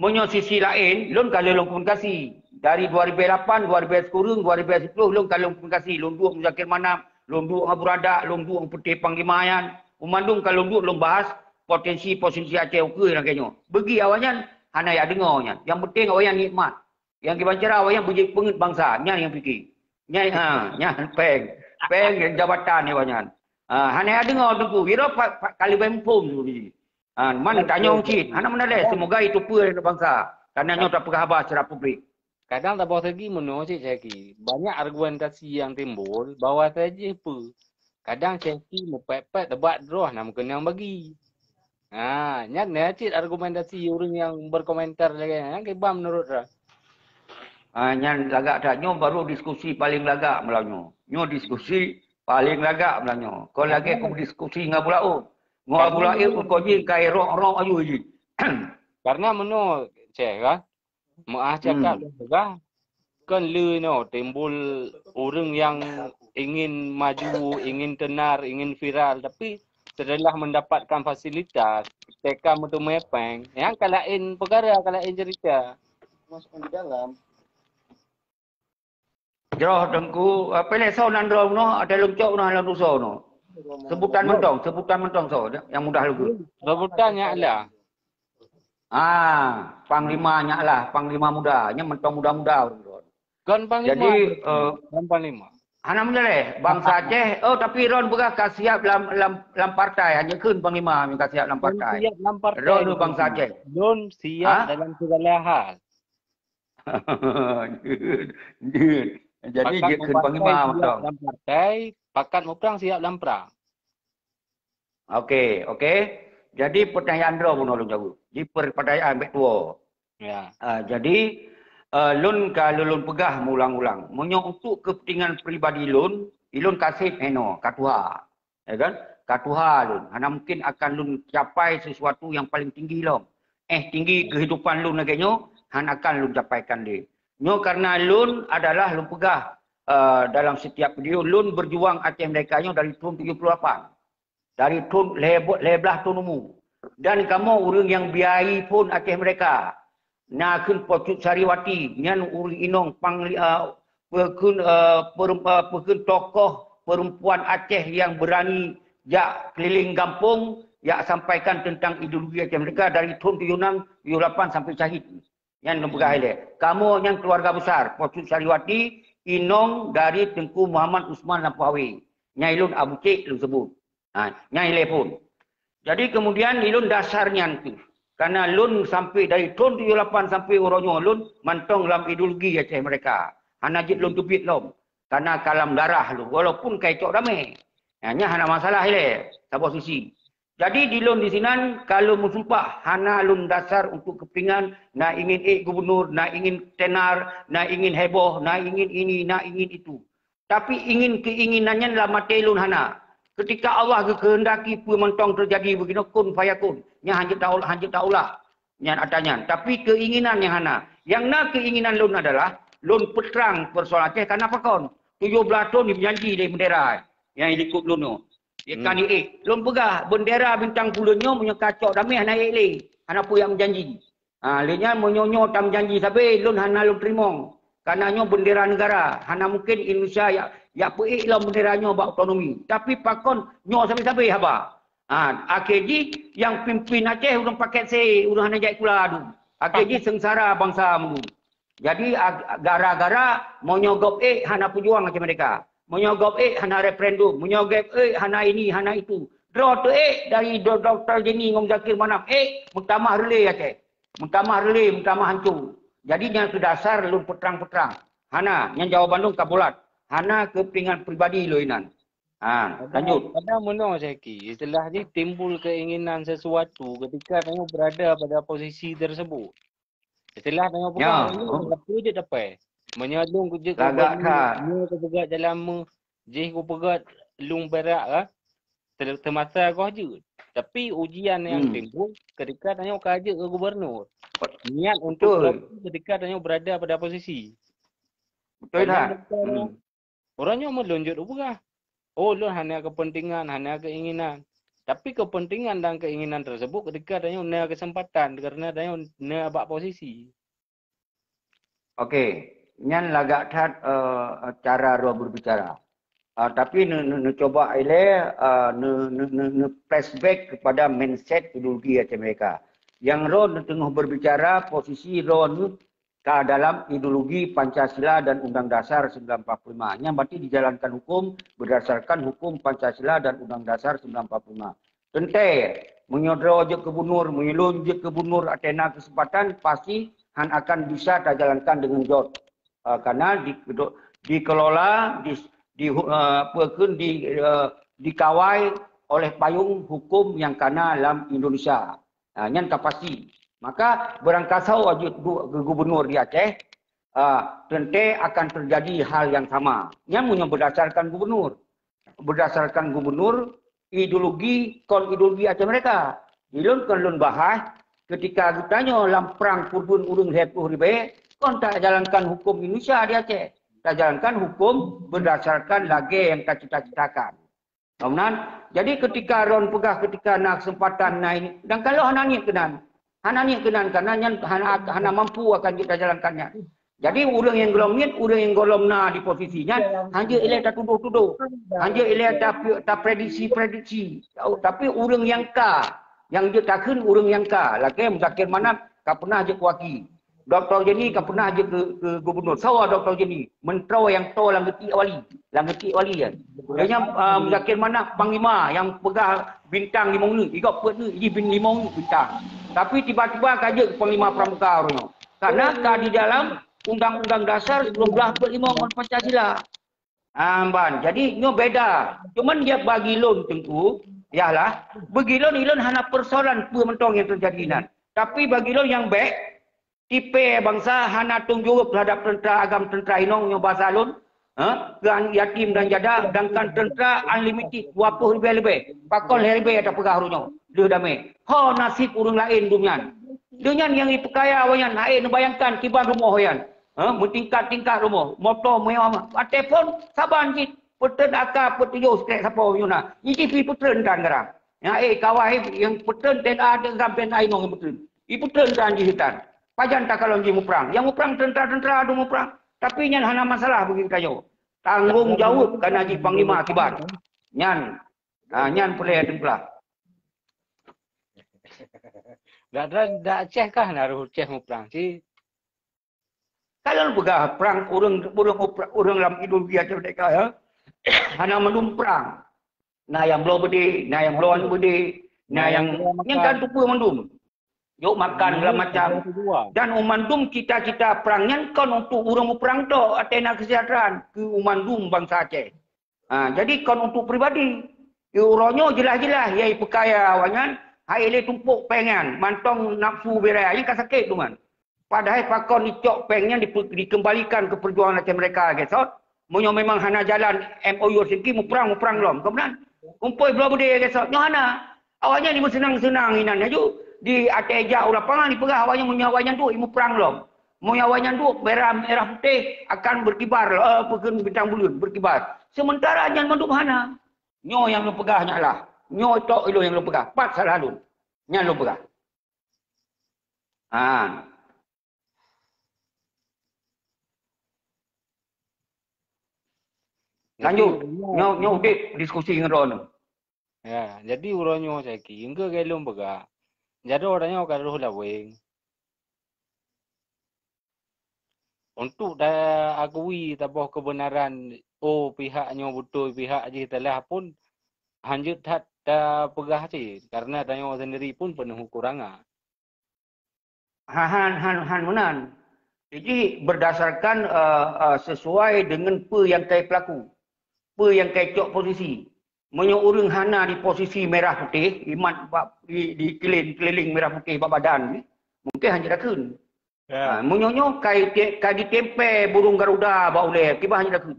Meunyoe sisi laén, lôn ka lheueh lôn komunikasi. Dari dua ribu lapan, dua ribu sepuluh, dua ribu sepuluh lôn ka lôn komunikasi. Lôn duek Muzakir Manaf, lôn duek Abu Radak, lôn duek Putih Panglima nyan. Meumandum ka lôn duek lôn bahas potensi-potensi Aceh ukeue lagée nyoe. Bagi awaknyan hana jak deungoe nyan. Nyang penting awaknyan nikmat. Nyang kiban cara awaknyan beujeuet peungét bansa, nyan nyang pike. Nyan, ha, nyan péng. Péng dan jabatan nyan awaknyan. Ha, hana jak deungoe Teungku. Ira pat, pat kali bai muphom tu. Ha, man tanyong cit, hana meunalai, semoga iteupeue lé bansa. Karena nyoe tapeugah haba secara publik. Kadang saboh segi meunoe cit Syaki, banyak argumentasi yang timbul bahwa saja peue. Kadang Syaki meupet-pet teubat droe hana meukeunong bagi. Ha, nyan na cit argumentasi ureuëng nyang berkomentar lagée nyan, nyan kiban menurut droe. Ah, nyan lagak that. Nyoe baru diskusi paling lagak malam nyoe. Nyoe diskusi paling lagak malam nyoe. Kon lagée kudiskusi ngon Abu Laôt. Ngon Abu Laôt keu kojin kai rok-rok aju jih. Karena meunoe, Syekh, kan? Meuah cakap hmm. Kan lé nyoe timbul ureuëng yang ingin maju, ingin tenar, ingin viral, tapi setelah mendapatkan fasilitas, teka meuteumé péng, nyang ka laén peukara, ka laén cerita. Masuk di dalam. Jroh Teungku, apa le so nan droe noh, ada leuncok noh lam duso noh. Sebutan mentong, sebutan mentong so yang mudah lagi. Sebutan yang lah. Ah, panglima nyak lah, panglima muda, nya mentong muda-muda. Kon panglima. Jadi, uh, kon panglima. Hana menyaleh, bangsa Aceh. Oh, tapi Ron peugah ka siap lam lam lam partai, hanya kheun panglima yang ka siap lam partai. Siap lam partai. Ron bangsa Aceh. Ron siap ha? Dalam segala hal. Jadi dia kheun panglima. Dalam partai, pakat muprang siap dalam perang. Okey, okey. Jadi pertanyaan droe bunoe lôn jaweueb. Di pertanyaan bek tuo. Ya. Uh, jadi uh, lôn ka lôn peugah meulang-ulang. Meunyoe untuk kepentingan pribadi lôn, ilôn kaseb heno, katuha. Ya kan? Katuha lôn. Hana mungkin akan lôn capai sesuatu yang paling tinggi lom. Eh tinggi kehidupan lôn lagée nyoe, han akan lôn capaikan deh. Nyoe karena lôn adalah lôn peugah uh, dalam setiap video lôn berjuang Aceh Merdeka nyoe dari tahun tujuh puluh lapan. Dari thon lhèe blah thon umu. Dan kamoe ureuëng nyang biayi phon Aceh Merdeka. Na kheun Po Cut Sariwati, nyan ureuëng inong pang uh, peukeun uh, peukeun tokoh perempuan Aceh yang berani jak keliling gampong, jak sampaikan tentang ideologi Aceh Merdeka dari thon tujuh enam, tujuh lapan sampai syahid. Nyan lôn peugah ilée. Kamoe nyan keluarga besar, Po Cut Sariwati, inong dari Teungku Muhammad Usman Lampu Awe. Nyai lôn Abu Cek lôn sebut. Ha, nyai lé phon. Jadi kemudian ilôn dasar nyan tu. Karena lôn sampai dari tahun tujuh lapan sampai uroe nyoe lôn mantong lam ideologi Aceh Merdeka. Hana jeuet lôn teubiet lom. Karena kalam darah lôn walaupun kai cok damai. Nyan hana masalah ilée saboh sisi. Jadi di lôn di sinan kalau meusumpah hana lôn dasar untuk kepingan na ingin ék gubernur, na ingin tenar, na ingin heboh, na ingin ini, na ingin itu. Tapi ingin keinginan nyan lam até lôn hana. Ketika Allah geukehendaki peue mantong teujadi beuginoe kun fayakun. Nyan hanjeuet taulah, hanjeuet taulah. Nyan ata nyan. Tapi keinginan nyang hana. Nyang na keinginan lôn adalah lôn peutrang persoalan Aceh kana pakon. Tujoh blaih thon jijanji lé bendera nyang likot lôn nyoe. Ia kan ék. Lôn peugah bendera bintang puluh nyoe meunyoe kacok damé hana ék lé. Hana peue nyang meujanji. Ha, lé nyan meunyoe nyoe tam janji sabe lôn hana lôn teurimong. Karena nyoe bendera negara, hana mungkin Indonesia yak yak peuék lom bendera nyoe bak otonomi. Tapi pakon nyoe sabe-sabe haba. Ha, akhé jih yang pimpin Aceh ureuëng paket se ureuëng hana jai kula adu. Akhé jih sengsara bangsa meunurun. Jadi gara-gara meunyoe gob ék hana pejuang Aceh Merdeka. Meunyoe gob ék hana referendum, meunyoe gob ék hana ini, hana itu. Droe teu ék dari Doktor Jenny ngon Zakir Manaf ék meutamah rele Aceh. Meutamah rele, meutamah hancô. Jadi nyang keu dasar lôn peutrang-peutrang. Hana, nyang jawaban lôn ka bulat. Hana keu pingan pribadi lôn inan. Ha, lanjut. Kadang meunoe Syeki, istilah jih timbul keinginan sesuatu ketika tanyoe berada pada posisi tersebut. Istilah tanyoe peugah, ya, oh. Apa je dapat. Meunyoe lôn kujeuet lagak that. Nyoe kupeugah dalam me, jih kupeugah lôn berak lah. Termasa goh jeuet. Tapi ujian yang hmm. Timbul ketika tanyoe ka jeuet ke gubernur. Niat untuk ketika tanyoe berada pada posisi. Betul tak? Hmm. Ureuëng nyoe meulunjut u peugah, "Oh, lôn hana keupeuntengan, hana keuinginan." Tapi keupeuntengan dan keuinginan teusebut keudeuka tanyoe na keuseumpatan keureuna tanyoe na bak posisi. Okey, nyan lagak that uh, cara roh berbicara. Uh, tapi neucoba ilée uh, ne, ne, ne, ne flashback kepada mindset ideologi Aceh Merdeka. Yang roh teungoh berbicara posisi roh ka dalam ideologi Pancasila dan Undang Dasar sembilan empat puluh lima. Nyang berarti dijalankan hukum berdasarkan hukum Pancasila dan Undang Dasar sembilan empat puluh lima. Teuntée, meunyoe droe jeuet gubernur, meunyoe lôn jeuet gubernur atena keuseumpatan, pasti han akan bisa tajalankan deungon jot. Uh, karena di, dikelola, di, di, uh, apa ke, di, uh, dikawai oleh payung hukum yang kana lam Indonesia. Ha, nyan ka pasti. Maka beurangkasoe jeuet duek keu gubernur di Aceh, ah, teuntée akan teujadi hal nyang sama. Nyan meunyoe beudasarkan gubunur. Beudasarkan gubunur, ideologi kon ideologi Aceh Merdeka. Ilôn kon lôn bahas, keutika geutanyoe lam prang peureubeuet ureuëng lhée ploh ribée, kon tajalankan huköm Indonesia di Aceh. Tajalankan huköm beudasarkan lagée nyang tacita-citakan. Meunan, jadi keutika droen peugah keutika na keuseumpatan na ini, dan kalau hana niet keunan, hana niet keunan, karena nyan hana, hana mampu akan jeuet tajalankan nyan. Jadi ureuëng nyang gohlom niet, ureuëng nyang gohlom na di posisi nyan, hanjeuet ilée tatudoh-tudoh, hanjeuet ilée ta-, taprediksi-prediksi. Tapi ureuëng nyang ka, nyang jeuet takheun ureuëng nyang ka, lagée Muzakir Manaf ka pernah jeuet keu waki. Doktor Jenny ka pernah jeuet keu, keu gubunur. Sawa Doktor Jenny, meuntro nyang toe lam geutik wali, lam geutik wali kan. Donya, ah, Muzakir Manaf panglima nyang peugah bintang limong neuk, igob peuet neuk, jih bin limong neuk bintang. Tapi tiba-tiba ka jeuet keu panglima pramuka uroe nyoe. Karena ka di dalam Undang-Undang Dasar seribu sembilan ratus empat puluh lima ngon Pancasila. Ah, ban. Jadi nyoe beda. Cuman dia bagi lôn Teungku, yalah, bagi lôn ilôn hana persoalan peue mantong nyang teujadi nan. Tapi bagi lôn nyang bék, tipe bansa hana tanggung jaweueb terhadap teuntara agam teuntara inong nyoe basa lôn, ha? Keu yatim dan jada, sedangkan teuntara unlimited dua ploh ribée leubeh. Pakon lhée ribée tapeugah uroe nyoe, lheueh damé. Ho nasib ureuëng laén dum nyan. Dum nyan nyang jipeukaya awaknyan, hana neubayangkan kiban rumoh nyan. Ha, meutingkat-tingkat rumoh, moto mewah. Watée phon saban cit, peutrön aka peutujoh strek sapo nyoe na. Nyan cit peutrön tan garang. Nyan, eh, kawai nyang peutrön T N A, agam T N A inong nyang peutrön. Ipeutrön tan jih tan. Pajan takalon jih muprang. Nyang muprang teuntara-teuntara dum muprang. Tapi nyan hana masalah bagi geutanyoe. Tanggong jaweueb kana jih panglima kiban. Nyan, ha, nyan peureulée teupeugah. Dak, dak, dak Aceh kah na roh Aceh muprang cit? Kalau peugah prang ureuëng, ureuëng, ureuëng lam ideologi Aceh Merdeka, ya. Hana mandum prang. Na nyang bloe beudé, na nyang bloe aneuk beudé, na nyang, nyang kan tupeue mandum. Jok makan segala macam. Dan u mandum cita-cita prang nyan kon untuk ureuëng muprang tok, ateueh na kesejahteraan keu u mandum bansa Aceh. Ha, jadi kon untuk pribadi. Uroe nyoe jeulaih-jeulaih nyang ipeukaya awaknyan, hai lé tumpok péng nyan, mantong nafsu beuraya nyan ka sakét teuma. Padahai pakon icok péng nyan dipe-, dikeumbalikan keu peujuangan Aceh Merdeka lagée sot? Meunyoe memang hana jalan M O U Helsinki, muprang, muprang lom. Keunan, kumpôi bloe beudé lagée sot. Nyoe hana. Awaknyan jimeuseunang-seunang inan laju. Di ateueh jak u lapangan jipeugah awaknyan meunyoe awaknyan duek jimuprang lom. Meunyoe awaknyan duek, merah, merah putéh akan berkibar, eh, peukheun bintang buleuen berkibar. Sementara nyan mandum hana. Nyoe nyang lôn peugah nyan lah. Nyoe tok ilôn nyang lôn peugah. Pat salah lôn. Nyan lôn peugah. Ha. Lanjut. Jadi, nyoe, nyoe udép diskusi ngon droeneuh. Ya, jadi uroe nyoe saiki, engke lôn peugah. Jadi uroe nyoe ka rôh laweng. Untuk ta-, akui taboh keubeunaran, oh, pihak nyoe beutôi, pihak jih salah pun, hanjeuet that tapeugah cit, karena tanyoe sendiri pun penuh kekurangan. Han, han, han, han meunan. Jadi, berdasarkan, eh, eh, sesuai dengan peue nyang kai pelaku, peue nyang kai cok posisi. Meunyoe ureuëng hana di posisi merah putéh, imat bak, di, di keuléng-keuléng merah putéh bak badan, mungkin hana takheun. Ya. Ha, meunyoe nyoe kai te-, kai ditempé burung garuda bak ulée, kiban hana takheun.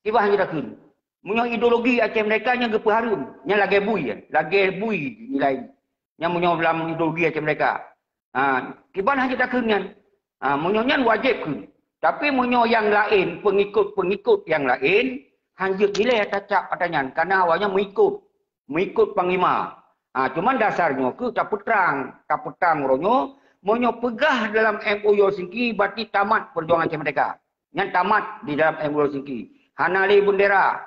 Kiban hana takheun. Meunyoe ideologi Aceh Merdeka nyan geupeuhareuem, nyan lagée bui, lagée bui nilai. Nyan meunyoe lam ideologi Aceh Merdeka. Ha, kiban hana takheun nyan. Ha, meunyoe nyan wajéb kheun. Tapi meunyoe nyang laén, pengikut-pengikut nyang laén, hanjeuet ilée tacap ata nyan, karena awaknyan mengikut. Mengikut panglima. Ha, cuman dasar nyoe keuh tapeutrang, tapeutrang uroe nyoe, meunyoe peugah dalam M O U Helsinki, berarti tamat perjuangan Aceh Merdeka. Nyan tamat di dalam M O U Helsinki. Hana lé bendera,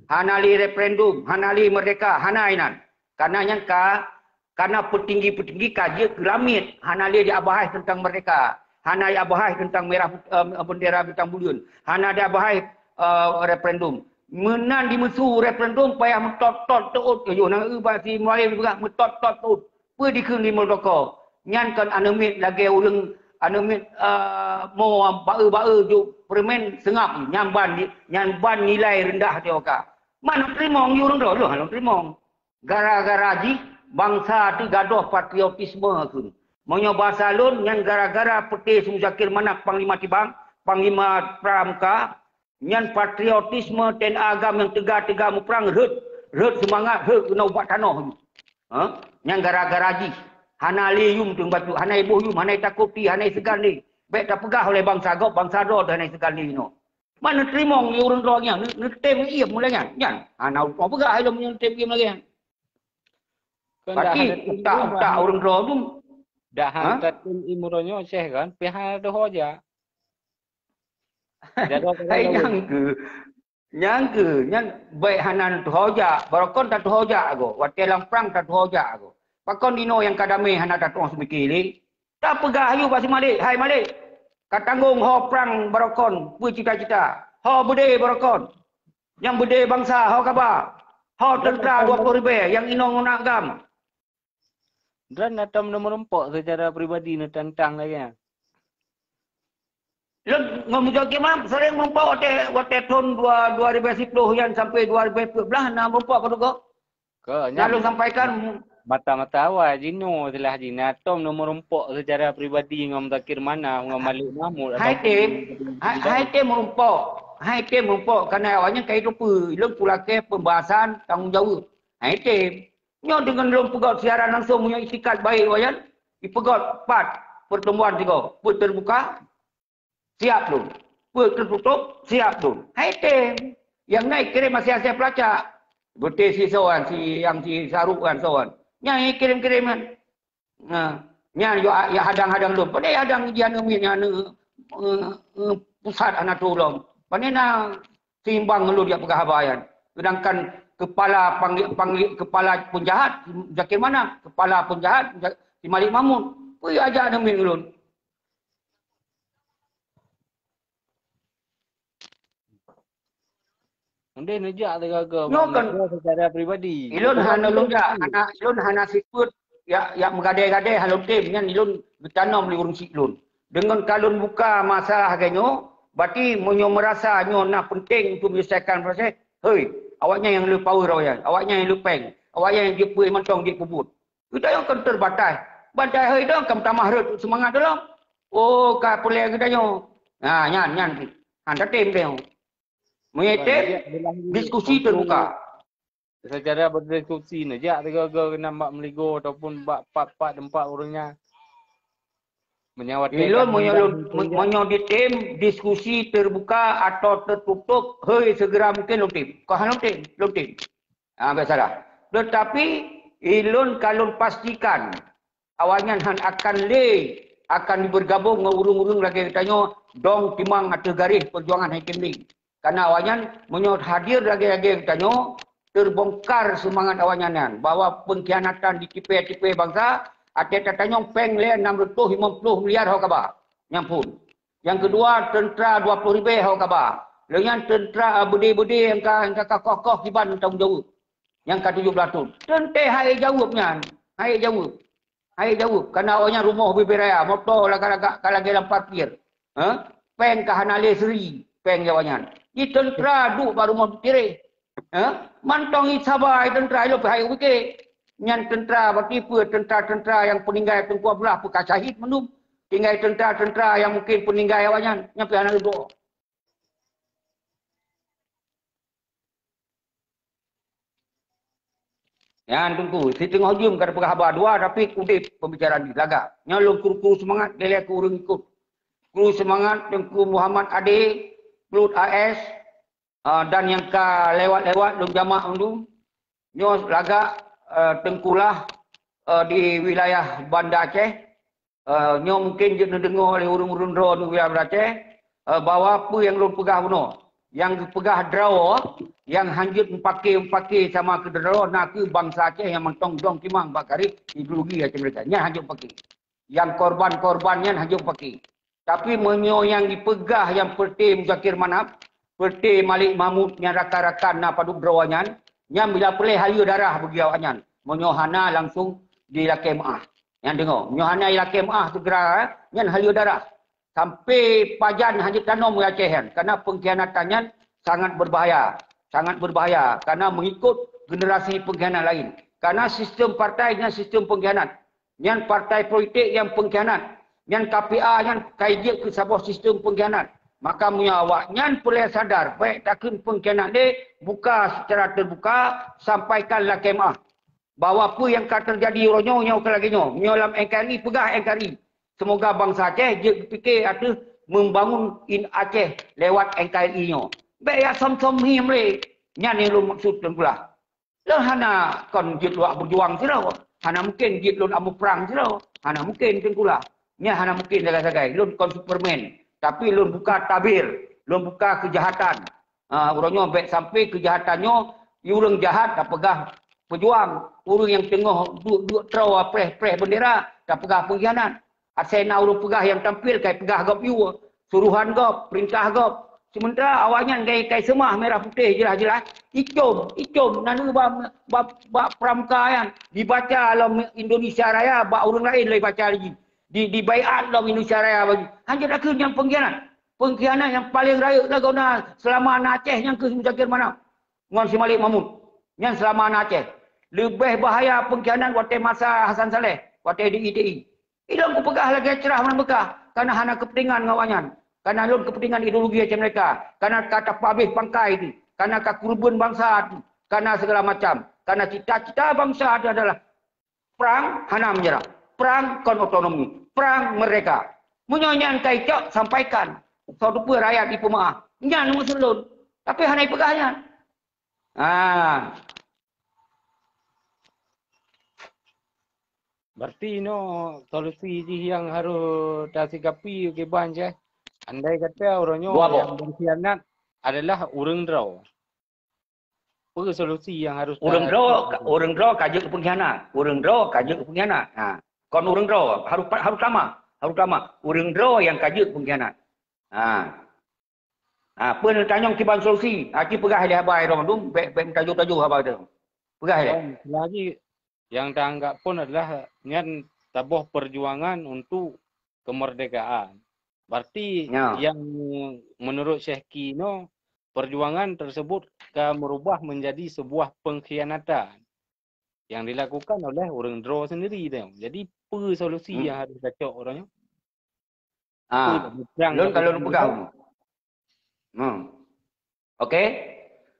hana lé referendum, hana lé merdeka, hana inan. Karena nyan ka, karena petinggi-petinggi ka jeuet keu lamiet, hana lé jiabahai tentang merdeka, hana jiabahai tentang merah, eh, bendera bintang buleuen, hana jiabahai, eh, referendum. Meunan dimeusu referendum payah meutot-tot teuôt. Ayo, na eu bak si Mualim juga meutot-tot teuôt. Peue dikheun di Muldoko? Nyan kon aneuk miet lagée ureuëng aneuk miet, eh, mo baeu-baeu ju peureumén seungab, nyan ban, nyan ban nilai reundah teuka. Man teurimong yue ureuëng droe, lôn hana teurimong. Gara-gara jih bansa teuh gadôh patriotisme kheun. Meunyoe basa lôn nyan gara-gara peuté Muzakir Manaf Panglima Tibang, Panglima Pramuka, nyan patriotisme T N A GAM nyang teuga-teuga muprang rhot, rhot seumangat, rhot keunoe bak tanoh. Ha? Nyan gara-gara jih. Hana lé yum teungoh bacut, hana iboh yum, hana itakoti, hana iseugan lé. Bék tapeugah oleh bansa gob, bansa droe hana iseugan lé inoe. Man neuteurimong lé ureuëng droe nyan, neu-, neutem iem mulai nyan. Nyan, hana uroe peugah ilong neutem iem lagée nyan. Kan dah Berarti hana tem utak-utak ureuëng droe tu. Dah hana tatem iem uroe nyoe Syekh kan, pih hana teuhoja. Hai nyang keu, nyang keu, nyan baik hana teuhoja, barokon tateuhoja go, watée lam prang tateuhoja go. Pakon dinoe nyang ka damé hana tatuoh seumiki lé? Tapeugah ayue bak si Malik, hai Malik, ka tanggong ho prang barokon, peue cita-cita, ho beudé barokon. Nyang beudé bansa, ho kaba, ho teuntara dua ploh ribée nyang inong ngon agam. Dan atom neumeurumpok seucara pribadi neutantang lagée nyan. Lôn ngon Muzakir Manaf sering meurumpok watée, watée thon dua, dua ribée siploh nyan sampai dua ribée peuet blah na meurumpok ka dugo. Ka, nyan lôn sampaikan. Mata-mata awai jinoe silah jina tom neumeurumpok seucara pribadi ngon Muzakir Manaf ngon Malik Mahmud. Hai tem, hai, hai tem meurumpok. Hai tem meurumpok, karena awaknyan ka itu peue. Lôn pulakée pembahasan tanggung jawab. Hai tem. Nyoe deungon lôn peugöt siaran langsung meunyoe itikad baik awaknyan, ipeugöt pat pertemuan sigoe, peuet terbuka, siap lôn. Peuet tertutup, siap lôn. Hai tem. Nyang na ikirém asai-asai peulacak. Beutôi si soe nyan, si nyang si Saruk nyan soe nyan. Nyang ikirém-kirém nyan. Nah, nyan yo, ya hadang-hadang lôn. Pane hadang jian umin nyan, eh, eh, pusat hana tulông. Pane na seimbang ngon lôn jak peugah haba nyan. Sedangkan kepala pangli-, pangli-, kepala penjahat, Zakir Manaf, kepala penjahat, Ja-, si Malik Mahmud. Peue ajak neumiet ngon lôn? Ndeh neujak teuga-ga nyoe kan secara pribadi. Ilôn hana lôn jak, hana, ilôn hana sifeuet yak, yak meugadée-gadée hana lôn tem, nyan ilôn geutanom lé ureuëng syiek lôn. Deungon ka lôn buka masalah lagée nyoe, berarti meunyoe meurasa nyoe na penting untuk menyelesaikan proses, hei, awaknyan nyang le power awaknyan, awaknyan nyang le péng, awaknyan nyang jeuet peue mantong jeuet peubuet. Geutanyoe kon terbatas. Bantai hei dong ka meutamah rhot seumangat dong. Oh, ka peureulée geutanyoe. Ha, nyan, nyan. Han tatem dong. Meunyoe tem, diskusi terbuka. Secara berdiskusi neujak teuga-ga keunan bak Meuligo ataupun bak pat-pat teumpat ureuëng nyan. Meunyoe watée ilôn, meunyoe lôn, meunyoe ditem diskusi terbuka atau tertutup, hei, segera mungkin lôn tem. Kok hana lôn tem, lôn tem. Ah, biasalah. Tetapi ilôn ka lôn pastikan awaknyan han akan lé akan bergabung ngon ureuëng-ureuëng lagée geutanyoe dong timang ateueh garéh perjuangan hai tem lé. Karena awaknyan meunyoe hadir lagée-lagée geutanyoe, terbongkar seumangat awaknyan nyan bahwa pengkhianatan di tipée-tipée bansa, até tatanyong péng lé enam ratus lima puluh miliar ho kaba. Nyang phon. Nyang keudua, teuntara dua ploh ribée ho kaba. Lheueh nyan teuntara, eh, beudé-beudé nyang ka, nyang ka koh-koh kiban tanggung jaweueb. Nyang ka tujoh blaih thon. Teuntée hai jaweueb nyan. Hai jaweueb. Hai jaweueb. Karena awaknyan rumoh bubé raya, moto lagak-lagak ka lagée lam parkir. Ha? Péng ka hana lé seri, péng awaknyan. Di teuntara duek bak rumoh tiréh. Ha? Mantong i saba i teuntara ilôn pih hai ubike. Nyan teuntara berarti peue teuntara-teuntara nyang peuninggai Teungku Abdullah peue ka syahid mandum. Tinggai teuntara-teuntara nyang mungkin peuninggai awaknyan, nyan pih hana leudoe. Nyan Teungku, siteungoh jeuem ka tapeugah haba dua, tapi udeb pembicaraan di lagak. Nyoe lôn kru-kru seumangat, lé-lé keu ureuëng ikot. Kru seumangat Teungku Muhammad Ade, Pluit A S, ah, dan nyang ka lewat-lewat lôn jamak mandum. Nyoe lagak, eh, Teungku Lah, eh, di wilayah Banda Aceh. Eh, nyoe mungkin jeuet neudeungoe lé ureuëng-ureuëng droe di wilayah Banda Aceh, eh, bahwa peue nyang lôn peugah bunoe. Nyang geupeugah droe, nyang hanjeuet meupaké-meupaké sama keu droe na kheueh bansa Aceh nyang mantong dong timang bak garéh ideologi Aceh Merdeka. Nyan hanjeuet meupaké. Nyang korban-korban nyan hanjeuet meupaké. Tapi meunyoe nyang jipeugah nyang peureté Muzakir Manaf, peureté Malik Mahmud nyang rakan-rakan na padub droe nyan, nyan bila peureulée haleue darah bagi awaknyan. Meunyoe hana langsung jilakée meuáh. Nyan deungoe, meunyoe hana jilakée meuáh segera, eh, nyan haleue darah. Sampai pajan hana jitanom di Aceh nyan, karena pengkhianatan nyan sangat berbahaya. Sangat berbahaya, karena mengikut generasi pengkhianat lain. Karena sistem partai nyan sistem pengkhianat. Nyan partai politik nyang pengkhianat. Nyan K P A nyan ka jeuet keu saboh sistem pengkhianat. Maka meunyoe awaknyan peureulée sadar, bék takheun pengkhianat lé, buka secara terbuka, sampaikan lakée meu'ah bahwa peue nyang ka teujadi uroe nyoe, nyoe ka lagée nyoe. Meunyoe lam N K R I, peugah N K R I. Seumoga bansa Aceh jeuet geupike ateueh membangun in Aceh lewat N K R I nyoe. Bék jak som-som hiem lé. Nyan nyang lôn maksud Teungku Lah. Lôn hana kon jeuet lôn beujuang sidroe. Hana mungken jeuet lôn amu prang sidroe. Hana mungken Teungku Lah. Nyan hana mungken sagai-sagai. Lôn kon Superman. Tapi lôn buka tabir. Lôn buka keujahatan. Ha, uroe nyoe bék sampai keujahatan nyoe, ureuëng jahat tapeugah peujuang. Ureuëng nyang teungoh duek-duek troe preh-preh bendera tapeugah pengkhianat. Asai na ureuëng peugah nyang tampil kai peugah gob yue, suruhan gob, peurintah gob. Seumeuntara awaknyan kai, kai seumah mirah putéh jeulaih-jeulaih, icom, icom, na neue bak, bak, bak pramuka nyan, dibaca lom Indonesia Raya, bak ureuëng laén lé baca lagi. Di, dibaiat lom Indonesia Raya bagi. Hanjeuet takheun nyang pengkhianat. Pengkhianat nyang paleng rayeuk lagoe na seulama na Aceh nyan keuh Muzakir Manaf ngon si Malik Mahmud. Nyan seulama na Aceh. Leubeh bahaya pengkhianat watée masa Hasan Saleh, watée di I T I. Ilôn kupeugah lagée cerah meunan beukah, kana hana keupeuntengan ngon awaknyan. Kana lôn keupeuntengan ideologi Aceh Merdeka, kana ka tapeuabéh pangkai tu, kana ka keureubeuen bansa tu, kana segala macam. Kana cita-cita bansa tu adalah prang hana meunyeurah, prang kon otonomi, prang merdeka. Meunyoe nyan ka icok, sampaikan. Soe teupeue rakyat ipeumeu'ah. Nyan maksud lôn. Tapi hana ipeugah nyan. Ah. Berarti inoe solusi jih nyang harôh tasikapi kiban ceh. Andai kata uroe nyoe Dua boh. nyang berkhianat adalah ureuëng droe. Peue solusi nyang harôh Ureuëng ta- droe, ureuëng droe ka jeuet pengkhianat. Ureuëng droe ka jeuet pengkhianat. Ha. Kon ureuëng droe, harôh pa-, harôh tamah. Harôh tamah. Ureuëng droe nyang ka jeuet pengkhianat. Ha. Ha, peue neutanyong kiban solusi? Ha, ci peugah lé haba droe mandum, bék, bék meutajô-tajô haba droe. Peugah lé. Dan selagi yang taanggap pun adalah nyan taboh perjuangan untuk kemerdekaan. Berarti Ya. yang menurut Syekh Ki no, perjuangan tersebut ka merubah menjadi sebuah pengkhianatan yang dilakukan oleh ureuëng droe sendiri tu. Jadi, peue solusi Hmm. yang harôh tacok uroe nyoe? Ah, Peue lôn ka lôn peugah. Hmm. Okey.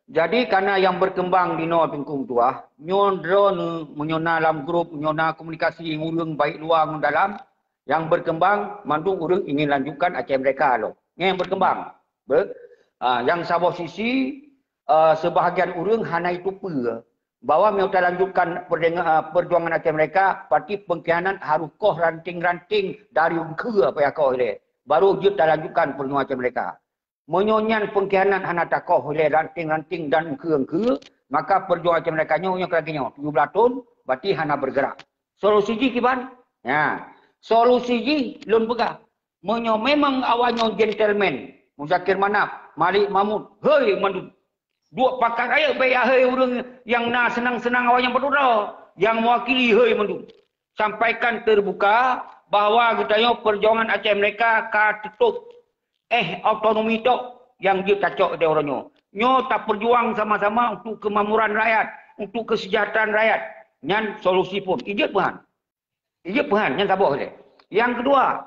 Jadi, kana nyang berkembang di noe Teungku Meutuah, nyoe droeneuh meunyoe na lam grup, meunyoe na komunikasi ngon ureuëng baik luwa ngon dalam, yang berkembang mandum ureuëng ingin lanjutkan Aceh Merdeka lom. Nyan yang berkembang. Be-, ah, yang saboh sisi, ah, sebahagian ureuëng hana itupeue bahwa meunyoe talanjutkan perdeng-, ah, perjuangan Aceh Merdeka, berarti pengkhianat harôh koh ranting-ranting dari ukeue payah koh ilée. Baru jeuet talanjutkan perjuangan Aceh Merdeka. Meunyoe nyan pengkhianat hana takoh ilée ranting-ranting dan ukeue-ukeue, maka perjuangan Aceh Merdeka nyoe nyang lagée nyoe, tujoh blaih thon, berarti hana bergerak. Solusi jih kiban? Ya. Solusi jih lôn peugah. Meunyoe memang awaknyoe gentleman, Muzakir Manaf, Malik Mahmud, hei mandum. Duek pakat rayeuk bék ahai ureuëng nyang na seunang-seunang awaknyan padub droe, nyang mewakili hei mandum. Sampaikan terbuka bahwa geutanyoe perjuangan Aceh Merdeka ka teutôb. Eh, otonomi tok nyang jeuet tacok di uroe nyoe. Nyoe taperjuang sama-sama untuk kemakmuran rakyat, untuk kesejahteraan rakyat. Nyan solusi phon. Ijeuet peuhan. Ijeuet peuhan, nyan saboh lé. Nyang keudua,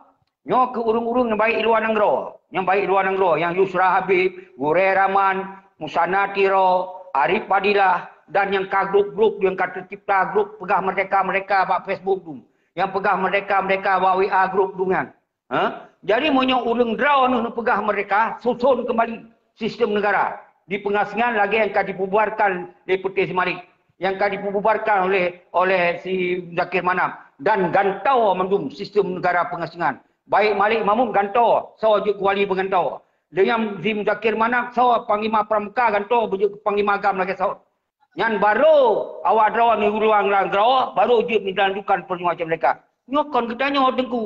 nyoe keu ureuëng-ureuëng nyang baik luwa nanggroe, nyang baik luwa nanggroe, nyang Yusra Habib, Gurée Rahman, Musana Tiro, Arif Fadilah, dan nyang ka grup-grup, nyang ka teucipta grup peugah merdeka-merdeka bak Facebook tu. Nyang peugah merdeka-merdeka bak W A grup tu nyan. Ha? Jadi meunyoe ureuëng droeneuh neupeugah merdeka, susun kembali sistem negara di pengasingan lagée nyang ka dibubarkan lé Peuté si Malik, nyang ka dibubarkan oleh, oleh si Zakir Manaf, dan gantoe mandum sistem negara pengasingan. Baik Malik Mahmud gantoe, soe jeuet keu wali beugantoe. Deungon si Zakir Manaf soe panglima pramuka gantoe beujeuet keu panglima GAM lagée soe. Nyan barô awak droe meureuang lam droe, barô jeuet meulanjutkan perjuangan Aceh Merdeka. Nyoe kon geutanyoe Teungku,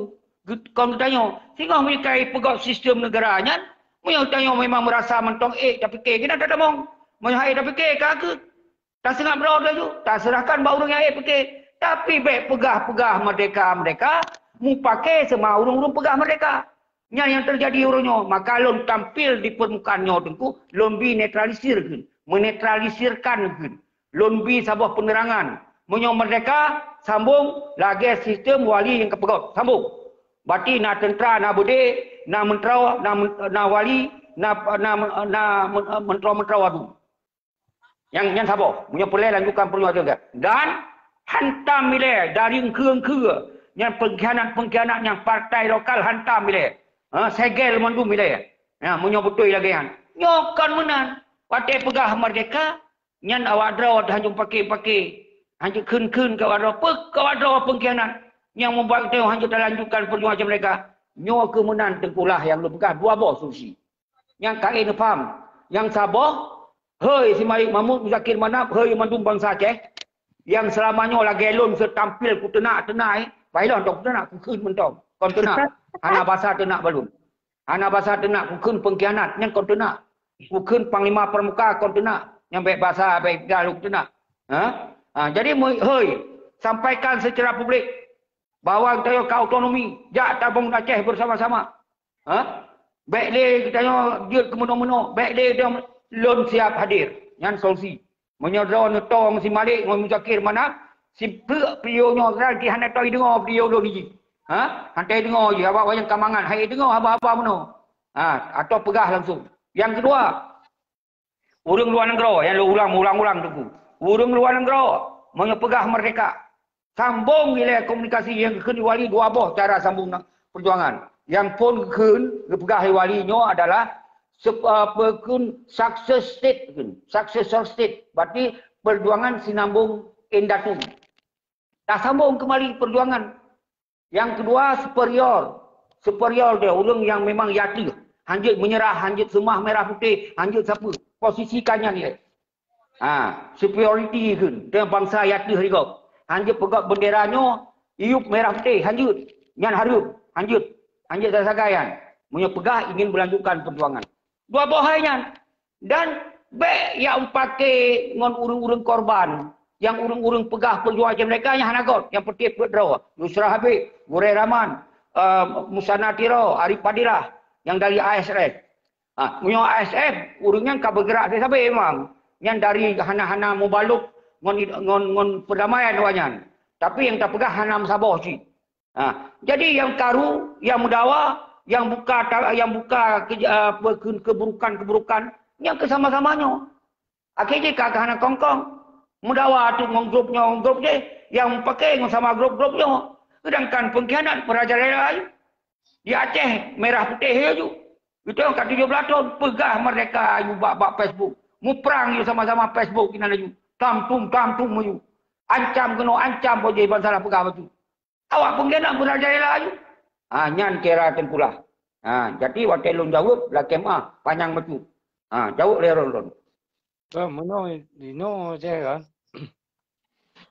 kon geutanyoe. Singoh meunyoe ka ipeugét sistem negara nyan, meunyoe geutanyoe memang meurasa mantong ék tapike, keunan tatamong. Meunyoe han ék tapike, ka keuh. Taseungab droe laju, taseurahkan bak ureuëng nyang ék pike. Tapi bék peugah-peugah merdeka-merdeka, mupake seuma ureuëng-ureuëng peugah merdeka. Nyan nyang teujadi uroe nyoe, maka lôn tampil di peurmukaan nyoe Teungku, lôn bi netralisir kheun, meunetralisirkan kheun. Lôn bi saboh peunerangan. Meunyoe merdeka, sambong lagée sistem wali nyang kapeugét, sambong. Bati na teuntra, na beudé, na meuntroe, na men-, na wali, na, na, na men-, meuntroe-meuntroe adu. Nyang, nyang saboh, meunyoe peureulée lanjutkan peujuangan. Dan hantam ilée dari engkeue-engkeue nyang pengkhianat-pengkhianat nyang partai lokal, hantam ilée. Ha, segel mandum ilée. Ha, meunyoe beutôi lagée nyan. Nyoe kon meunan. Watée peugah merdeka, nyan awak droe hanjeuet pake-pake. Hanjeuet kheun-kheun keu awak droe. Peue keu awak droe pengkhianat nyang membuat geutanyoe hanjeuet talanjutkan peujuangan merdeka. Nyoe keuh meunan Teungku Lah nyang lôn peugah dua boh solusi. Nyang ka neupaham. Nyang saboh, hei si Malik Mahmud, Muzakir Manaf, hei mandum bansa Aceh, nyang seulama nyoe lagée lôn seutampil kuteunak-teunak, eh, pailon dong kuteunak, kukheun mantong. Kon teunak, hana basa teunak balum. Hana basa teunak, kukheun pengkhianat, nyan kon teunak. Kukheun Panglima Pramuka, kon teunak. Nyang bék basa, bék dah lôn teunak. Ha? Ha, jadi, hei, sampaikan secara publik bahwa geutanyoe ka otonomi, jak tabangun Aceh bersama-sama. Ha? Bék lé geutanyoe jeuet keu meunoe-meunoe, bék lé geutanyoe, lôn siap hadir. Nyan solusi. Meunyoe droe neutong si Malik ngon Muzakir Manaf, sipeuk video nyoe kan ki hana toe deungoe video lôn jih. Ha? Hana toe deungoe jih, awak wayang kamangan, hai deungoe haba-haba meunoe. Ha, atau peugah langsung. Nyang keudua, ureuëng luwa nanggroe, nyang lôn ulang, ulang-ulang Teungku. Ureuëng luwa nanggroe, meunyoe peugah merdeka, sambong ilée komunikasi nyang geukheun wali dua boh cara sambong na-, peujuangan. Nyang phon geukheun geupeugah lé wali nyoe adalah sep-, eh, peukheun success state, kheun, successor state. Berarti peujuangan sinambong indatu. Tasambong kembali peujuangan. Nyang keudua, superior. Superior dia, ureuëng nyang memang yatéh. Hanjeuet meunyeurah, hanjeuet seumah merah putéh, hanjeuet sapeue. Posisi ka nyan ilée. Ha, superiority kheun, teuh bansa yatéh rigop. Hanjeuet peugöt bendera nyoe, iyup merah putéh, hanjeuet. Nyan hareuem, hanjeuet. Hanjeuet sagai-sagai nyan. Meunyoe peugah ingin melanjutkan peujuangan. Dua boh hai nyan. Dan bék yak meupaké ngon ureuëng-ureuëng korban, nyang ureuëng-ureuëng peugah peujuangan Aceh Merdeka nyang hana göt, nyang peuté peuet droe, Yusra Habib, Gurée Rahman, eh, Musana Tiro, Arif Fadilah, nyang dari A S F. Ha, meunyoe A S F, ureuëng nyan ka beugerak sabe-sabe memang. Nyan dari hana-hana mubalok ngon, ngon, ngon peudamaian awaknyan. Tapi nyang tapeugah hana meusaboh cit. Ha, jadi nyang karu, nyang meudawa, nyang buka ta-, nyang buka ke-, ah, pe-, ke-, keburukan-keburukan, nyang keusama-sama nyoe. Akhé jih ka, ka hana kongkong. Meudawa tu ngon grup nyoe, ngon grup jih, nyang meupaké ngon sama grup-grup nyoe. Sedangkan pengkhianat merajalela ayue. Di Aceh merah putéh laju. Itu ka tujoh blaih thon peugah merdeka ayue bak, bak Facebook. Muprang ayue sama-sama Facebook inan laju. Tam tum, tam tum ayue. Ancam keunoe, ancam boh jih ban salah peugah bacut. Awak pengkhianat merajalela ayue. Ha, nyan kira Teungku Lah. Ha, jadi watée lôn jaweueb, lakée meuah, panyang bacut. Ha, jaweueb lé droeneuh. Bah, meunoe, inoe saya kan.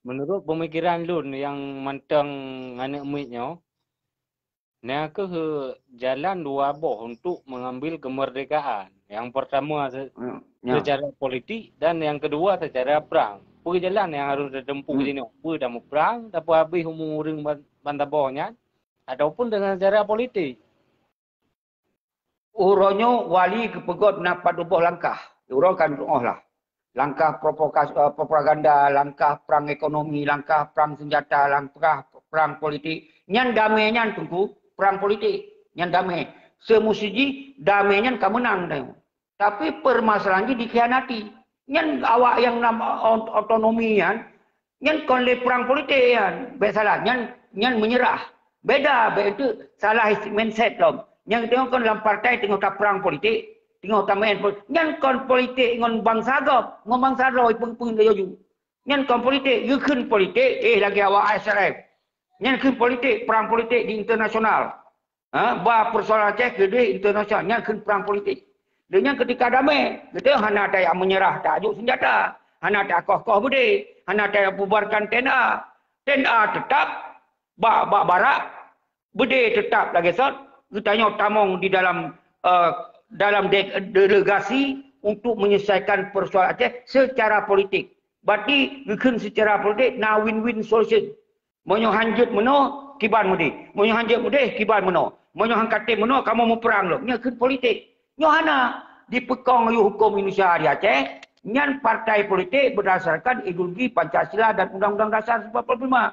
Menurut pemikiran lôn nyang mantong aneuk miet nyoe, na kheueh jalan dua boh untuk mengambil kemerdekaan. Yang pertama se-, Hmm, ya. Secara politik dan yang kedua secara perang. Peue jalan yang harus ditempuh Hmm. Sinoe? Peue dah muprang, dah habéh umu ureuëng ban-, ban saboh nyan, ataupun dengan secara politik? Uroe nyoe wali geupeugöt na padub boh langkah. Uroe kan tuoh lah. Langkah provokas-, eh, propaganda, langkah perang ekonomi, langkah perang senjata, langkah perang politik. Nyan damé nyan Teungku, perang politik. Nyan damé. Seumusti jih damé nyan ka meunang tanyoe. Tapi permasalahan jih dikhianati. Nyan awak nyang nam ot-, otonomi nyan, nyan kon lé perang politik nyan. Bék salah, nyan, nyan meunyeurah. Beda, bék itu salah mindset lom. Nyang teungoh kon lam partai teungoh taperang politik, teungoh tameu'en pol-, nyan kon politik ngon bansa gob, ngon bansa droe peung-peung laju. Nyan kon politik, geukheun politik, eh, lagée awak A S R F. Nyan kheun politik, perang politik di internasional. Ha, ba persoalan Aceh keudeh internasional, nyan kheun perang politik. Lé nyan ketika damé, geutanyoe hana tajak meunyeurah, tajak senjata, hana takoh-koh beudé, hana tabubarkan T N A. T N A teutap bak, bak barak, beudé teutap lagée sot, geutanyoe tamong di dalam, eh, dalam de-, delegasi untuk menyelesaikan persoalan Aceh secara politik. Berarti geukheun secara politik na win-win solution. Meunyoe hanjeuet meunoe, kiban meudeh. Meunyoe hanjeuet meudeh, kiban meunoe. Meunyoe han katem meunoe, kamoe muprang lom. Nyan kheun politik. Nyoe hana dipeukong yue huköm Indonesia di Aceh, nyan partai politik berdasarkan ideologi Pancasila dan Undang-Undang Dasar seribu sembilan ratus empat puluh lima.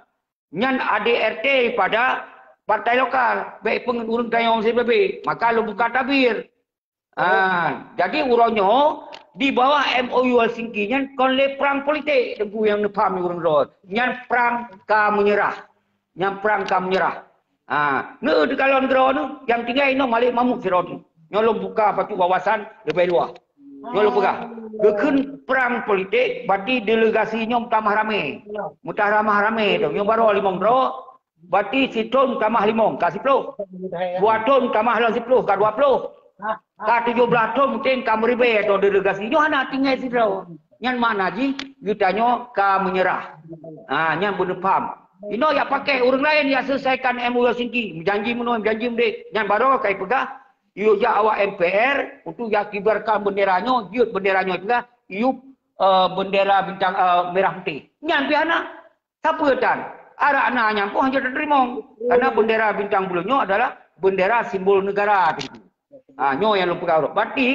Nyan A D R T pada partai lokal, bèk peungeut ureuëng tanyoe sibebe, maka lôn buka tabir. Ah, jadi uroe nyoe di bawah M O U Helsinki nyan kon lé prang politik, teungku nyang neupaham ureuëng droe. Nyan prang ka meunyeurah. Nyan prang ka meunyeurah. Ah, neu teukalon droe neu, nyang tinggai inoe Malik Mahmud sidroe neu. Nyoe lôn buka pacut wawasan leubeh luwah. Nyoe lôn peugah. Geukheun prang politik, berarti delegasi nyoe meutamah ramé. Meutamah ramé tu, nyoe baroe limong droe, berarti sithon tamah limong, ka siploh. Dua thon tamah lom siploh, ka dua ploh. Ka tujoh blaih thon mungken ka meuribèe atau delegasi. Nyoe hana tinggai sidroe. Nyan makna jih geutanyoe ka meunyeurah. Ha, nyan beuneupham. Inoe jak pakai ureuëng laén jak selesaikan M O U Helsinki. Meujanji meunoe, meujanji meudéh. Nyan baroe ka ipeugah, yue jak awak M P R untuk jak kibarkan bendera nyoe, jeuet bendera nyoe ipeugah, yue, eh, bendera bintang, eh, merah putih. Nyan pih hana. Sapeue tan? Arak na nyang poh hana teurimong. Karena bendera bintang bulu nyoe adalah bendera simbol negara. Ha, nyoe nyang lôn peugah uroe. Berarti,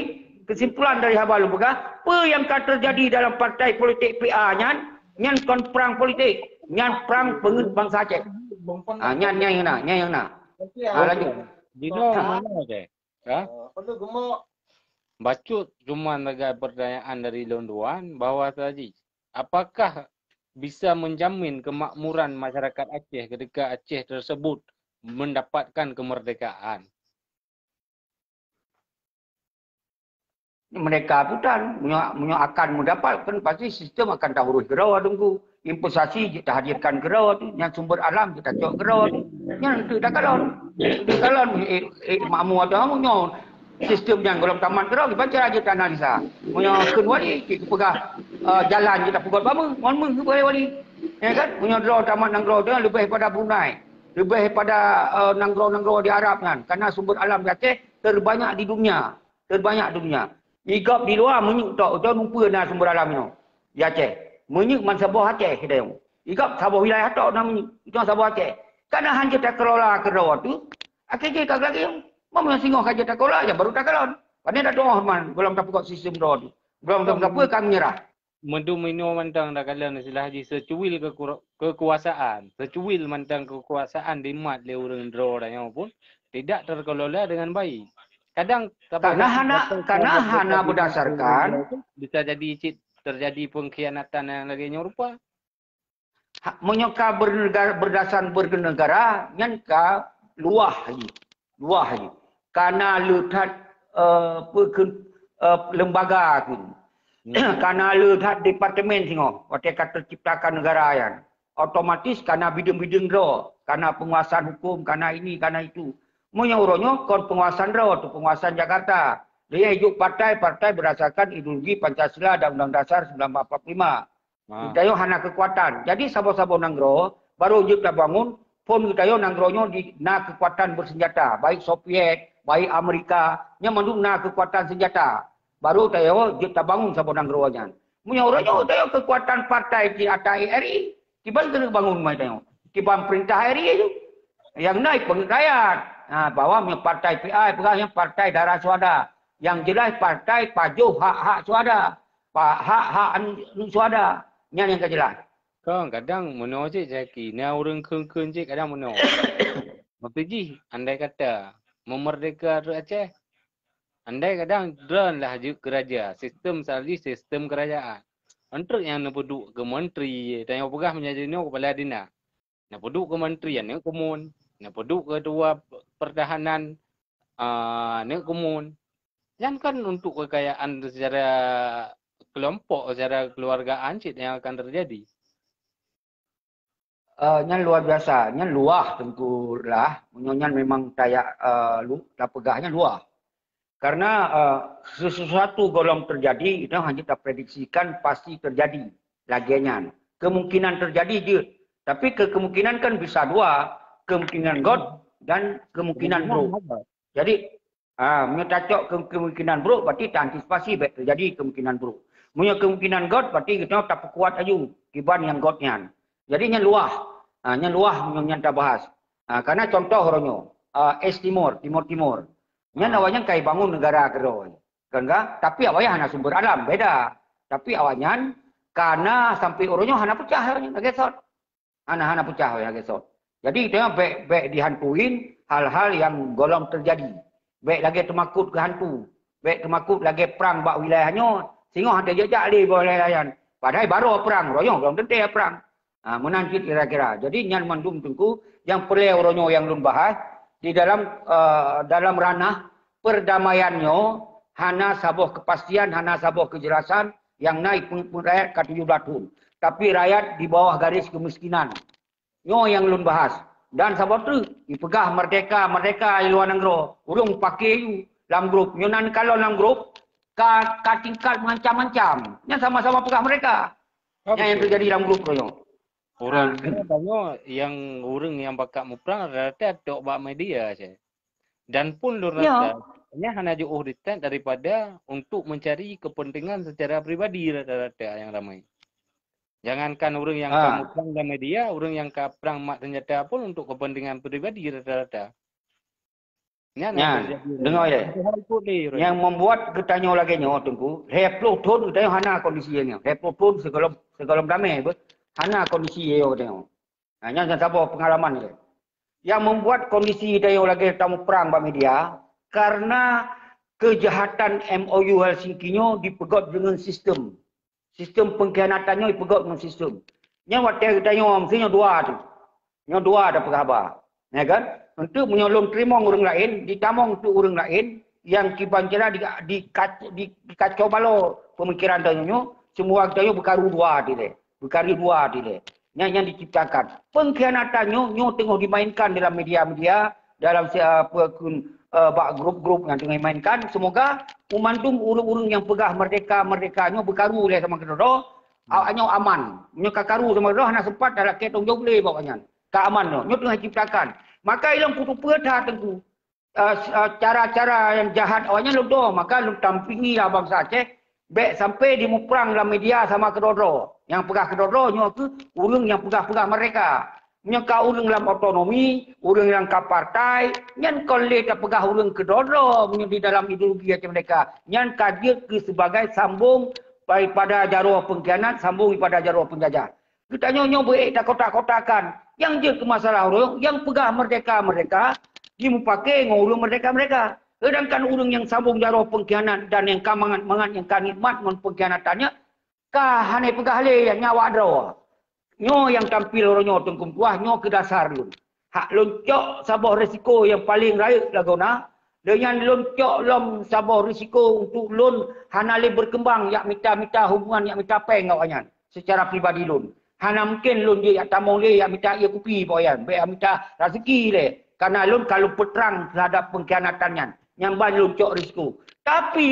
kesimpulan dari haba lôn peugah, apa yang ka terjadi dalam partai politik P A nyan, nyan kon perang politik, nyan perang peungeut bansa Aceh. Ha, nyan, nyan nyang na, nyan nyang na. Ha, lanjut. Dino mana je? Ha? Bacut cuma sagai pertanyaan dari lôn tuan, bahwa tadi, apakah bisa menjamin kemakmuran masyarakat Aceh ketika Aceh tersebut mendapatkan kemerdekaan? Mereka bukan, meunyoe, meunyoe akan mendapat, kan pasti sistem akan taurus keudroe teungku. Investasi jeuet tahadirkan keudroe tu, nyan sumber alam jeuet tacok keudroe tu. Nyan untuk takalon. Untuk takalon, eh, eh, makmu atau nyoe. Sistem nyan gohlom tamat keudroe, kiban cara jeuet taanalisa. Meunyoe kheun wali, cit kupeugah, eh, jalan jeuet tapeugöt bak meu, ngon meu keupeue wali. Ya kan? Meunyoe droe tamat nanggroe, droe leubeh pada Brunei. Leubeh pada, eh, nanggroe-nanggroe di Arab nyan. Karena sumber alam di Aceh terbanyak di dunia. Terbanyak dunia. Igop di luwa meunyeuk tok, tok numpeue na sumber alam inoe. Di Aceh. Meunyeuk man saboh Aceh kita yang. Igop saboh wilayah tok na meunyeuk. Itu saboh Aceh. Karena hana takelola keudroe tu, akhé jih ka lagèe nyoe. Meunyoe singoh ka jeuet takelola, ya baru takalon. Pane dak doh man, gohlom tapeugöt sistem droe tu. Gohlom tapeugöt ka meunyeurah. Meudum inoe mantong takalon istilah jih secuil keku-, kekuasaan. Secuil mantong kekuasaan dimat lé ureuëng droe tanyoe pun tidak terkelola dengan baik. Kadang karena hana, karena hana berdasarkan, bisa jadi cit terjadi pengkhianatan yang lagèe nyoe rupa. Ha, meunyoe ka bernegara, berdasar bernegara, nyan ka luwah jih. Luwah jih. Kana le that, eh, peukeu-, eh, lembaga keu. Hmm. Kana le that departemen singoh, watèe ka terciptakan negara nyan. Otomatis kana bideueng-bideueng droe, kana penguasaan hukum, kana ini, kana itu. Meunyoe uroe nyoe kon penguasaan droe tu, penguasaan Jakarta. Lé jok partai, partai berdasarkan ideologi Pancasila dan Undang Dasar sembilan belas empat puluh lima. Ha. Geutanyoe hana keukuatan. Jadi saboh-saboh nanggroe baru jeuet tabangun phon geutanyoe nanggroe nyoe di, na keukuatan bersenjata, baik Soviet, baik Amerika, nyan mandum na keukuatan senjata. Baru tanyoe jeuet tabangun saboh nanggroe nyan. Meunyoe uroe nyoe tanyoe keukuatan partai di atas R I, kiban keuneuk bangun mai tanyoe. Kiban perintah R I tu. Nyang na peungeut rakyat. Ha, bahwa meunyoe partai P I peugah nyan partai darah syuhada. Nyang jeulaih partai pajoh hak-hak syuhada. Pa-, hak-hak anu, anu syuhada. Nyan nyang ka jeulaih. Kan kadang meunoe cit Zaki, na ureuëng kheun-kheun cit kadang meunoe. Maksud jih, andai kata memerdeka rakyat Aceh, andai kadang droe lah jeuet keu raja, sistem salji sistem kerajaan. Mantreuk nyang neupeuduek keu menteri, tanyoe peugah meunyoe jinoe kepala dinas. Neupeuduek keu menteri aneuk keumun, neupeuduek keu ketua pertahanan, ah, aneuk keumun. Nyan kan untuk kekayaan secara kelompok, secara keluargaan cit yang akan terjadi. Eh, nyan luar biasa, nyan luah teungku lah. Meunyoe nyan memang tayak, eh, lu, tapeugah nyan luah. Karena, eh, sesuatu gohlom terjadi, itu hanya taprediksikan pasti terjadi. Lagèe nyan. Kemungkinan terjadi jeuet. Tapi ke-, kemungkinan kan bisa dua, kemungkinan göt dan kemungkinan brok. Jadi, ah, meunyoe tacok ke-, kemungkinan brok, berarti taantisipasi bèk terjadi kemungkinan brok. Meunyoe kemungkinan göt, berarti kita tapeukuat laju kiban nyang göt nyan. Jadi nyan luah. Ah, nyan luah meunyoe nyan tabahas. Ah, karena contoh uroe nyoe, ah, es Timor, Timor Timur. Nyan awaknyan ka ibangun negara keudroe. Kan ka? Tapi awaknyan hana sumber alam, beda. Tapi awaknyan kana sampai uroe nyoe hana peucah awaknyan lagèe sot. Hana, hana peucah awaknyan lagèe sot. Jadi, teuka bék, bék dihantuin hal-hal nyang gohlom teujadi. Bék lagée teumakot keu hantu. Bék teumakot lagée prang bak wilayah nyoe, singoh hana jak-jak lé bak wilayah nyan. Padahai barô prang, roh nyoe gohlom teuntée prang. Ha, meunan cit kira-kira. Jadi, nyan mandum teungku nyang peureulée uroe nyoe nyang lôn bahas di dalam, eh, dalam ranah perdamaian nyoe hana saboh kepastian, hana saboh kejelasan nyang na pun rakyat ka tujoh blaih thon. Tapi rakyat di bawah garis kemiskinan. Nyoe nyang lôn bahas. Dan saboh treuk, ipeugah merdeka, merdeka di luwa nanggroe. Ureuëng pake yu lam grup. Nyoe nan kalon lam grup, ka, ka tingkat meuancam-ancam. Nyan sama-sama peugah merdeka. Nyan nyang teujadi lam grup tu nyoe. Ureuëng tanyoe nyang ureuëng nyang bakat muprang rata-rata tok bak media saja. Dan pun lôn rasa, nyan hana jiôh ditat daripada untuk mencari kepentingan secara pribadi rata-rata nyang ramai. Jangankan ureuëng nyang ka muprang lam media, ureuëng nyang ka prang mat senjata pun untuk kepentingan pribadi rata-rata. Nyan nyang teujadi. Deungoe ya. Nyang membuat geutanyoe lagée nyoe, Teungku, lhée ploh thon geutanyoe hana kondisi nyoe. Lhée ploh thon sigohlom, sigohlom damé beuh, hana kondisi nyoe geutanyoe. Nah, nyan saboh pengalaman nyoe. Yang membuat kondisi geutanyoe lagée tamuprang bak media, karena kejahatan M O U Helsinki nyoe dipeugét deungon sistem. Sistem pengkhianatan nyoe dipeugét ngon sistem. Nyoe watée geutanyoe, meusti nyoe dua tu. Nyoe dua tapeugah haba. Ya kan? Untuk meunyoe lôn teurimong ureuëng laén, ditamong untuk ureuëng laén, nyang kiban cara di, di, di, dikacau balau pemikiran tanyoe nyoe, semua geutanyoe beukaru dua dilée. Beukaru dua dilée. Nyan, nyan diciptakan. Pengkhianatan nyoe, nyoe teungoh dimainkan dalam media-media, dalam si, apa, kun, eh, bak grup-grup nyang teungoh dimainkan. Semoga meumandum ureuëng-ureuëng nyang peugah merdeka, merdeka nyoe beukaru lé sama keudroe, awaknyoe aman. Nyoe ka karu sama keudroe, hana sempat dah lakée tong jaweueb lé bak awaknyan. Ka aman nyoe. Nyoe teungoh diciptakan. Maka ilong kutupeue that Teungku. Eh, s-, eh, cara-cara nyang jahat awaknyan lôn dong, maka lôn tampingi lah bansa Aceh, bék sampai dimuprang lam media sama keudroe-droe. Nyang peugah keudroe-droe nyoe keuh ureuëng nyang peugah-peugah merdeka. Nyoe ka ureuëng lam otonomi, ureuëng nyang ka partai, nyan kon lé tapeugah ureuëng keudroe-droe meunyoe di dalam ideologi Aceh Merdeka. Nyan ka jeuet keu sebagai sambong daripada jaroe pengkhianat, sambong daripada jaroe penjajah. Geutanyoe nyoe beu-ék takotak-kotakkan. Nyang jeuet keu masalah ureuëng nyang peugah merdeka-merdeka, jimupake ngon ureuëng merdeka-merdeka. Sedangkan ureuëng nyang sambong jaroe pengkhianat dan nyang ka mangat-mangat nyang ka nikmat ngon pengkhianatan nyan, ka hana peugah lé nyang nyawa droe. Nyoe nyang tampil uroe nyoe Teungku Meutuah, nyoe keu dasar lôn. Hak lôn cok saboh risiko nyang paleng rayeuk lagoe na, lé nyan lôn cok lom saboh risiko untuk lôn hana lé berkembang yak mita-mita hubungan yak mita péng ngon awaknyan. Secara pribadi lôn. Hana mungken lôn jeuet yak tamong lé yak mita ié kupi bak awaknyan, bék yak mita raseuki lé. Karena lôn ka lôn peutrang terhadap pengkhianatan nyan. Nyan ban lôn cok risiko. Tapi,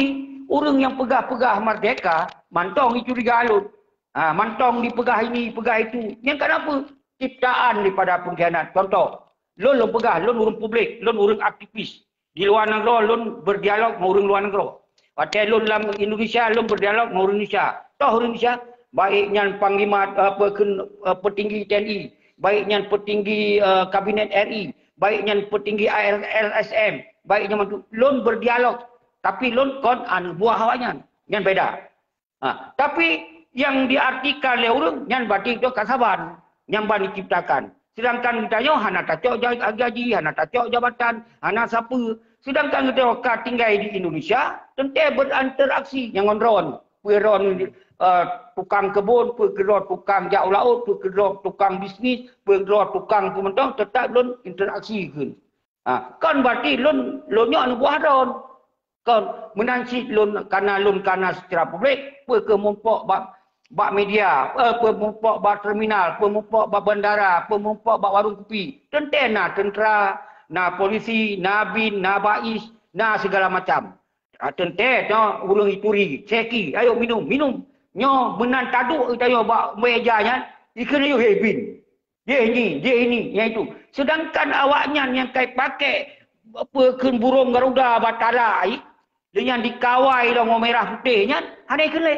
ureuëng nyang peugah-peugah merdeka, mantong jicuriga lôn. Ha, mantong dipeugah ini, peugah itu. Nyan kenapa? Ciptaan daripada pengkhianat. Contoh, lôn, lôn peugah, lôn ureuëng publik, lôn ureuëng aktivis. Di luwa nanggroe lôn berdialog ngon ureuëng luwa nanggroe. Watée lôn lam Indonesia, lôn berdialog ngon ureuëng Indonesia. Toh ureuëng Indonesia, baik nyan panglima, eh, apa, keu, eh, petinggi T N I, baik nyan petinggi, eh, kabinet R I, baik nyan petinggi L S M, baik nyan mantu, lôn berdialog. Tapi lôn kon aneuk buah awaknyan. Nyan beda. Ha, tapi nyang diartikan lé ureuëng nyan berarti itu ka saban nyang ban diciptakan. Sedangkan geutanyoe hana tacok ja-, gaji, hana tacok jabatan, hana sapeue. Sedangkan geutanyoe ka tinggai di Indonesia, teuntée berinteraksi nyang ngon droe. Peue droe, eh, tukang kebun, peue keudroe tukang jak u laôt, peue keudroe tukang bisnis, peue keudroe tukang peue mantong, tetap lôn interaksi kheun. Ha, kon berarti lôn, lôn nyoe aneuk buah droe. Kon, meunan cit lôn kana, lôn kana secara publik, peue keuh muphom bak, bak media, eh, peue muphom bak terminal, peue muphom bak bandara, peue muphom bak warong kupi. Teuntée na teuntara, na polisi, na bin, na bais, na segala macam. Ah, teuntée nyoe ureuëng ituri, ceki, ayo minum, minum. Nyoe meunan taduek geutanyoe bak meja nyan, ikheun ayo hei bin. Jih nyoe, jih nyoe, nyang itu. Sedangkan awaknyan nyang kai pakai, apa, kheun burông garuda bak tala ai, lé nyan dikawai lom ngon merah putéh nyan, hana ikheun lé.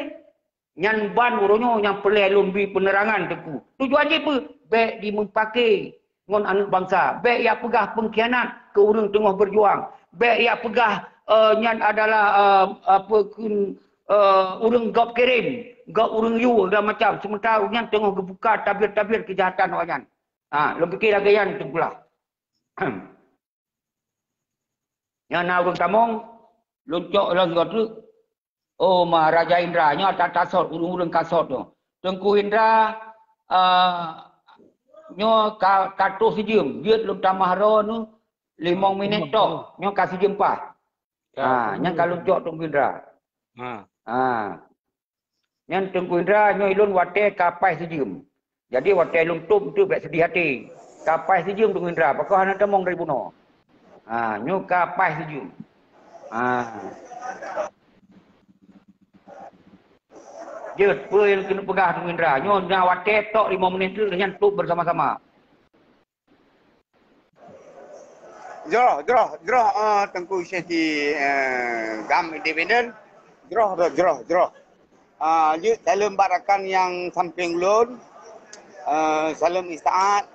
Nyan ban uroe nyoe nyang peureulée lôn bri peunerangan Teungku. Tujuan jih peue? Bék jimeupake ngon aneuk bansa. Bék yak peugah pengkhianat keu ureuëng teungoh berjuang. Bék yak peugah, eh, nyan adalah, eh, apa, kheun, eh, ureuëng gob kirém, gob ureuëng yue, segala macam. Sementara ureuëng nyan teungoh geubuka tabir-tabir kejahatan awaknyan. Ha, lôn pike lagèe nyan Teungku Lah. Nyan na ureueng tamong, lôn cok lom sigoe treuk. Oh, Maharaja Indra, nyoe ata-ata sot, ureueng-ureueng ka sot nyoe. Teungku Indra, eh, nyoe ka, ka troh sijeuem, jeuet lôn tamah droeneuh limong minèt tok, nyoe ka sijeuem paih. Ha, nyan ka lôn cok Teungku Indra. Ha. Ha. Nyan Teungku Indra, nyoe ulôn watèe ka paih sijeuem. Jadi watèe lôn tôb tu bèk seudeh até. Ka paih sijeuem Teungku Indra, pakon hana tamong dari bunoe. Ha, nyoe ka paih sijeuem. Ha. Jeuet, peue nyang keuneuk peugah Teungku Indra? Nyoe na watèe tok limong minèt tu nyan tôb bersama-sama. Jroh, jroh, jroh, eh, Teungku Syekh di, eh, GAM Independen. Jroh, jroh, jroh, jroh. Ah, jeuet saleuem bak rakan nyang sampéng ulôn. Eh, saleuem istaat,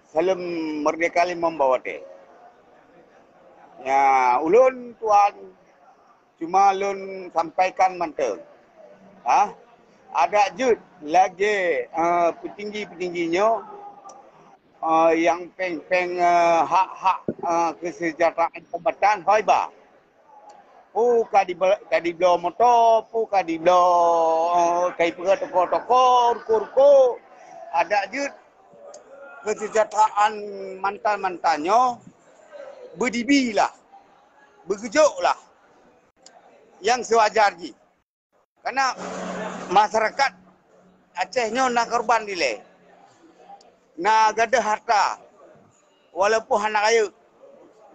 saleuem meurdéhka limong boh watèe. Ya, ulôn tuan cuma lôn sampaikan mantong. Ha? Adak jeuet lagèe, eh, peutinggi-peutinggi nyoe, eh, nyang péng-péng, eh, hak-hak, eh, keuseujahteuraan kombatan hôi ba. Peue ka dibe-, ka dibloe moto, peue ka dibloe, eh, ka jipeugöt toko-toko, ruko-ruko. Adak jeuet keuseujahteuraan mantan-mantan nyoe beudibi lah, beugeujok lah. Nyang seuwajar jih. Karena masyarakat Aceh nyoe na korban dilèe. Na gadôh harta, walaupun hana rayeuk,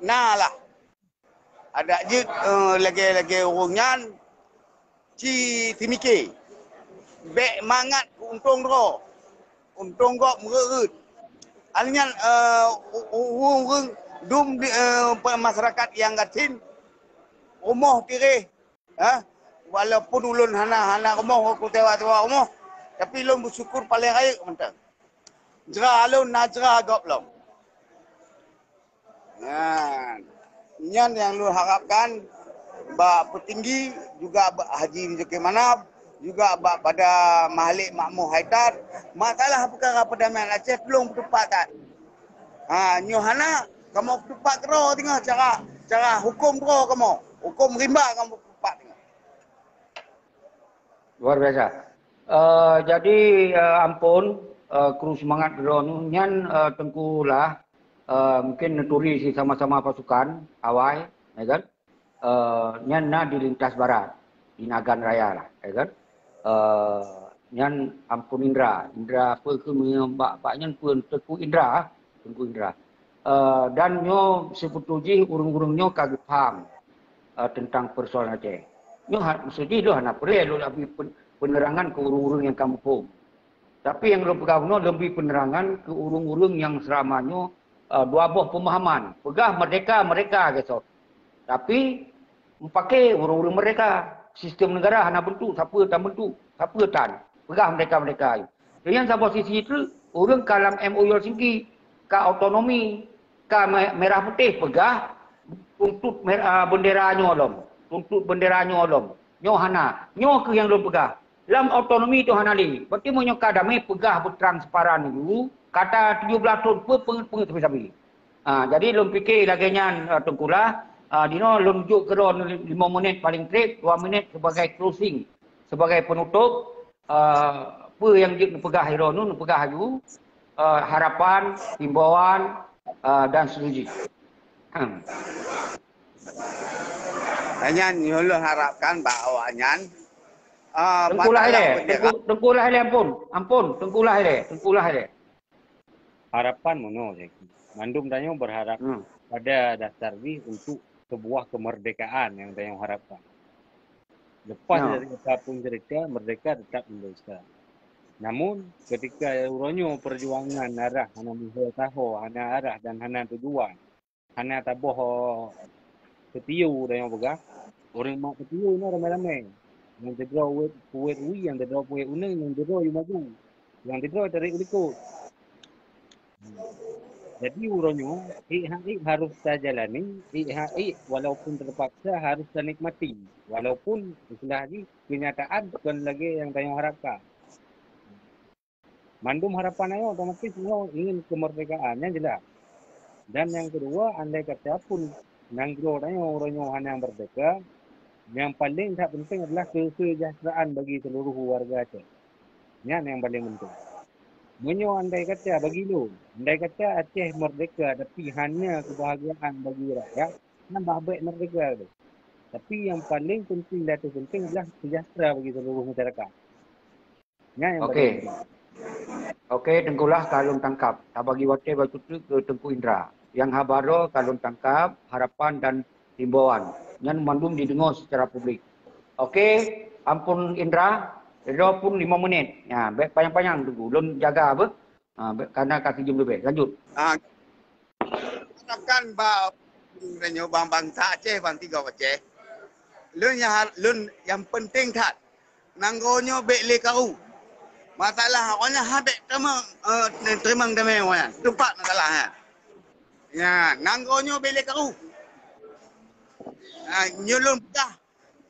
na lah. Adak jeuet, eh, lagèe-lagèe ureueng nyan ci teumike. Bèk mangat keu untông droe, untông gob meureuet-reuet. Alèh nyan, eh, u-, u-, ureueng-ureueng dum di, eh, pe-, masyarakat nyang gasien, rumoh tiréh, eh, walaupun ulôn hana, hana rumoh, kusewa-sewa rumoh, tapi lôn beusyukur paleng rayeuk mantong. Jra lôn na jra gob lom. Nyan, nyan nyang lôn harapkan bak peutinggi, juga bak Haji Muzakir Manaf, juga bak pada Mahlik Makmur Haidar, masalah peukara peudamaian Aceh tulông peutupat that. Ha, nyoe hana, kamoe peutupat keudroe teungoh cara, cara huköm droe kamoe, huköm rimba kamoe peutupat teungoh. Luar biasa. Eh, jadi, eh, ampôn, eh, kru seumangat droeneuh nyan, eh, Teungku Lah, eh, mungkin neuturi si sama-sama pasukan awai, ya kan? Eh, nyan na di lintas barat, di Nagan Raya lah, ya kan? Eh, nyan ampôn Indra, Indra apa ke meunyoe bak, bak nyan pun Teungku Indra, Teungku Indra. Eh, dan nyoe sibeutôi jih ureueng-ureueng nyoe ka geupaham, eh, teuntang peusoalan Aceh. Nyoe ha-, maksud jih lôn hana peureulèe lôn abi pen-, peunerangan keu ureueng-ureueng nyang ka muphom. Tapi nyang lôn peugah bunoe leubeh peunerangan keu ureueng-ureueng nyang seulama nyoe, eh, dua boh peumahaman. Peugah merdeka, merdeka, gesot. Tapi meupaké ureueng-ureueng merdeka. Sistem negara hana beuntuk, sapeue tan beuntuk, sapeue tan. Peugah merdeka, merdeka. Nyan saboh sisi treuk, ureueng ka lam M O U Helsinki, ka otonomi, ka me-, merah putéh peugah, tuntut mer-, ah, bendera nyoe lom, tuntut bendera nyoe lom. Nyoe hana. Nyoe keuh nyang lôn peugah. Lam otonomi tu hana lé. Berarti meunyoe ka damé peugah beutransparan dulu, kata tujoh blaih thon peue peungeut-peungeut sabe-sabe. Ah, jadi lôn pike lagèe nyan, ah, Teungku Lah, ah, dinoe lôn jok keudroe limong minèt paling trép, dua minèt sebagai closing, sebagai penutup, ah, peue nyang jeuet neupeugah droeneuh, neupeugah aju, ah, harapan, himbauan, ah, dan seterusnya. Hmm. Nyan nyoe lôn harapkan bak awaknyan, ah, Teungku Lah ilèe, Teungku, Teungku Lah ilèe, ampôn, ampôn, Teungku Lah ilèe, Teungku Lah ilèe. Harapan meunoe, Zaki. Mandum tanyoe berharap, hmm, pada dasar jih untuk sebuah kemerdekaan yang tanyoe harapkan. Lepas, ya, dari apapun cerita, merdeka tetap Indonesia. Namun, ketika uroe nyoe perjuangan arah hana meuhôi saho, hana arah dan hana tujuan, hana taboh, eh, peutiyeue tanyoe peugah. Ureueng mat peutiyeue nyoe ramé-ramé. Nyang teudroe wet, wet wie, nyang teudroe wet uneung, nyang teudroe yue maju. Nyang teudroe tarék u likot. Jadi uroe nyoe, ék hak ék harôh tajalani, ék hak ék walaupun terpaksa harôh tanikmati, walaupun istilah jih kenyataan bukan lagèe nyang tanyoe harapkan. Mandum harapan ayong otomatis nyoe ingin kemerdekaan, nyan jelas. Dan nyang keudua, andai kata pun nanggroe tanyoe uroe nyoe hana merdeka, nyang paleng that penting adalah kesejahteraan bagi seluruh warga Aceh. Nyan nyang paleng penting. Meunyoe andai kata bagi lôn, andai kata Aceh merdeka tapi hana kebahagiaan bagi rakyat, nyan bah bèk merdeka tu. Tapi nyang paleng penting dan terpenting adalah sejahtera bagi seluruh masyarakat. Nyan nyang paleng Okey. penting. Okey, Teungku Lah ka lôn tangkap. Tabagi watèe bacut teuk keu Teungku Indra. Nyang haba droe ka lôn tangkap, harapan dan himbauan. Nyan mandum dideungoe secara publik. Okey, ampôn Indra, droe pun lima menit. Ya, bèk panyang-panyang Teungku. Lôn jaga apa? Ha, bèk, karena ka sijeuem leubeh. Lanjut. Ah, katakan ba nyoe bang bangsa Aceh, bang tiga Aceh. Lôn nyang har- lôn nyang penting that. Nanggroe nyoe bèk lé karu. Masalah awak nyan ha bèk teurimong, eh, teurimong damé awak nyan. Teumpat masalah nyan. Ya, nanggroe nyoe bèk lé karu. Ha, nyoe lôn peugah,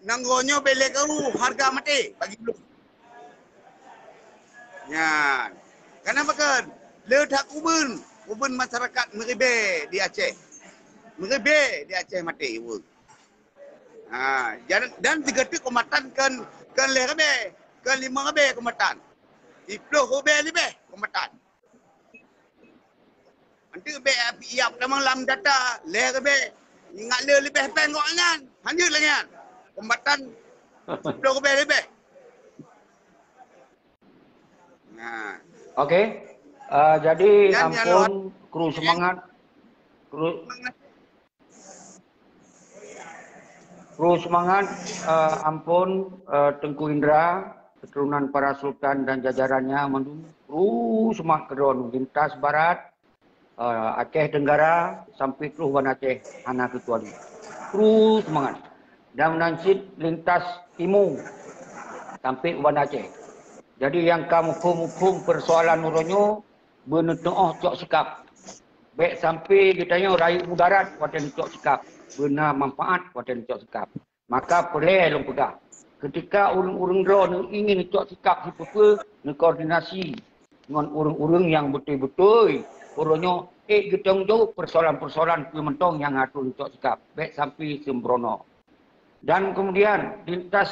nanggroe nyoe bèk lé karu hareuga maté bagi ulôn. Nyan. Kenapa kan? Le that ubeuen, ubeuen masyarakat meuribèe di Aceh. Meuribèe di Aceh maté ubeuen. Ha, dan, dan sigoe teuk kombatan kon, kon lhèe ribèe, kon limong ribèe kombatan. Siplôh ribèe leubeh kombatan. Nanti bèk ijak tamong lam data, lhèe ribèe. Ingat le leubeh péng gobnyan. Lanjut lagèe nyan. Kombatan siplôh ribèe leubeh. Nah, Okey. Uh, jadi Dan yang luar- ampôn, kru semangat. Kru, kru semangat, uh, ampôn, uh, Teungku Indra, keturunan para sultan dan jajarannya mandum. Kru semangat keudroe lintas barat, uh, Aceh Tenggara sampai troh Banda Aceh hana keucuali. Kru semangat. Dan meunan cit lintas timu sampai u Banda Aceh. Jadi nyang ka muphom-muphom persoalan uroe nyoe, beuneuteuoh cok sikap. Bèk sampai geutanyoe rayeuk mudarat watèe neucok sikap, beuna manfaat watèe neucok sikap. Maka peureulèe lôn peugah, keutika ureueng-ureueng droe ingin neucok sikap sipeue-peue, neukoordinasi ngon ureueng-ureueng nyang beutôi-beutôi uroe nyoe ék geutanggung jaweueb persoalan-persoalan peue mantong nyang harôh neucok sikap. Bèk sampai seumbrono. Dan kemudian lintas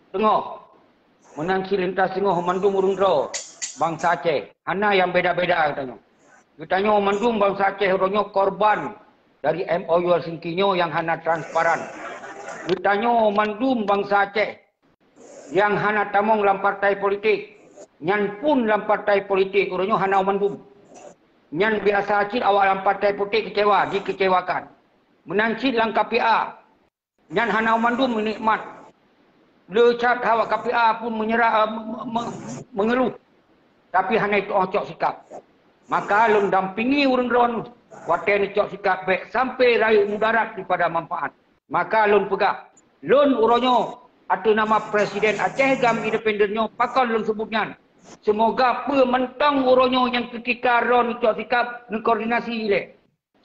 teungoh, meunan cit lintas teungoh mandum ureueng droe bansa Aceh, hana nyang beda-beda geutanyoe. Geutanyoe mandum bansa Aceh uroe nyoe korban dari M O U Helsinki nyoe nyang hana transparan. Geutanyoe mandum bansa Aceh nyang hana tamong lam partai politik, nyan pun lam partai politik uroe nyoe hana mandum. Nyan biasa cit awak lam partai politik kecewa, dikecewakan. Meunan cit lam K P A, nyan hana mandum nikmat. Le that awak K P A pun menyerah, eh, me- me- mengeluh. Tapi hana itu'oh cok sikap. Maka lôn dampingi ureueng droe watèe neucok sikap bèk sampai rayeuk mudarat daripada manfaat. Maka lôn peugah, lôn uroe nyoe ateueh nama Presiden Aceh GAM Independen nyoe pakon lôn seubut nyan. Seumoga peue mantong uroe nyoe nyang keutika droe neucok sikap neukoordinasi ilèe.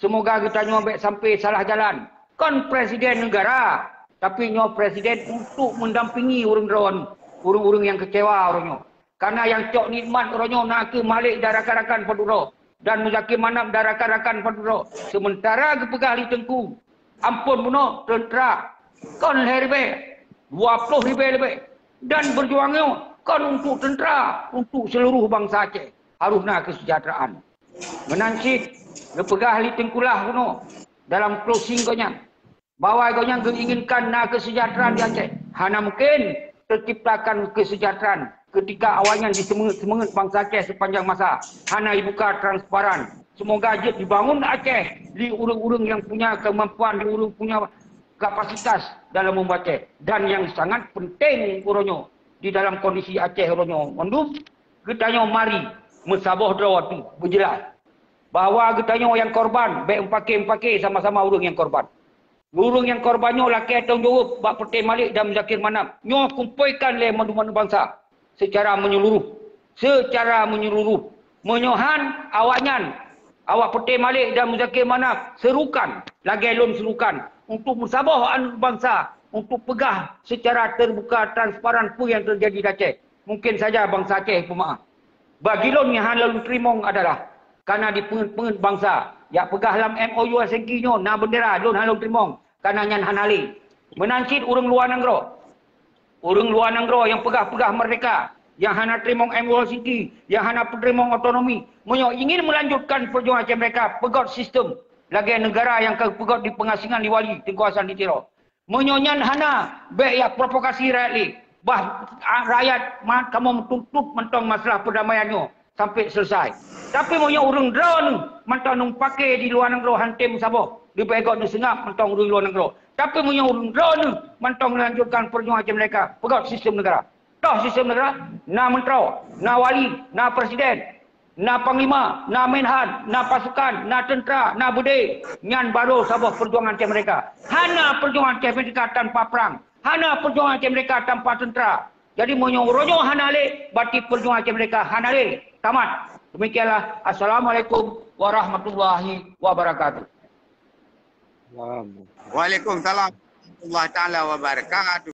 Seumoga geutanyoe bèk sampai salah jalan. Kon presiden neugara, tapi nyoe presiden untuk mendampingi ureueng droe, ureueng-ureueng nyang kecewa uroe nyoe. Karena nyang cok nikmat uroe nyoe na kheueh Malik dan rakan-rakan padum droe, dan Muzakir Manaf dan rakan-rakan padum droe. Sementara geupeugah lé Teungku, ampôn bunoe teuntera kon lhèe ribèe, dua ploh ribèe leubeh. Dan berjuang nyoe kon untuk teuntera, untuk seluruh bansa Aceh harôh na kesejahteraan. Meunan cit geupeugah lé Teungku Lah bunoe dalam closing gobnyan, bahwa gobnyan geuinginkan na kesejahteraan di Aceh. Hana mungkin terciptakan kesejahteraan ketika awaknyan diseungeut-seungeut bansa Aceh sepanjang masa, hana dibuka transparan. Semoga jeuet dibangun Aceh di ureueng-ureueng nyang punya kemampuan, di ureueng punya kapasitas dalam membaca. Dan nyang sangat penting uroe nyoe di dalam kondisi Aceh uroe nyoe, mandum geutanyoe mari meusaboh droe tu beujeulaih bahwa geutanyoe nyang korban, bèk meupaké-meupaké sama-sama ureueng nyang korban. Ureueng nyang korban nyoe lakèe tanggung jaweueb bak Peuté Malik dan Muzakir Manaf. Nyoe kumpoikan lé mandum-mandum bansa seucara meunyeuluruh. Seucara meunyeuluruh. Meunyoe han, awaknyan, awak Peuté Malik dan Muzakir Manaf, serukan, lagèe lôn serukan, untuk meusaboh aneuëk bansa, untuk peugah seucara teubuka, transparan peue nyang teujadi di Aceh. Mungkin saja bansa Aceh peumaáh. Bagi lôn nyang hana lôn teurimong adalah karena dipeungeut-peungeut bansa. Jak peugah lam M O U Helsinki nyoe na bendera, lôn hana lôn teurimong karena nyan hana lé. Meunan cit ureuëng luwa nanggroe. Ureuëng luwa nanggroe nyang peugah-peugah merdeka, nyang hana teurimong M O U Helsinki, nyang hana teurimong otonomi, meunyoe ingin melanjutkan perjuangan Aceh Merdeka, peugöt sistem lagée negara nyang ka peugöt di pengasingan di Wali, Teungku Hasan di Tiro. Meunyoe nyan hana, bék jak provokasi rakyat lé. Bah, a, rakyat ma-, kamoe meutuntut mantong masalah perdamaian nyoe sampai selesai. Tapi meunyoe ureuëng droeneuh mantong neupaké di luwa nanggroe han tem saboh, leubeh gét neuseungab mantong ureuëng luwa nanggroe. Tapi meunyoe ureuëng droeneuh mantong neulanjutkan perjuangan Aceh Merdeka, peugöt sistem negara. Toh sistem negara, na menteri, na wali, na presiden, na panglima, na menhan, na pasukan, na tentera, na beudé. Nyan baru saboh perjuangan Aceh Merdeka. Hana perjuangan Aceh Merdeka tanpa perang. Hana perjuangan Aceh Merdeka tanpa tentera. Jadi, meunyoe uroe nyoe hana lé, berarti perjuangan Aceh Merdeka hana lé. Tamat. Demikianlah. Assalamualaikum warahmatullahi wabarakatuh. Waalaikumsalam warahmatullahi taala wabarakatuh.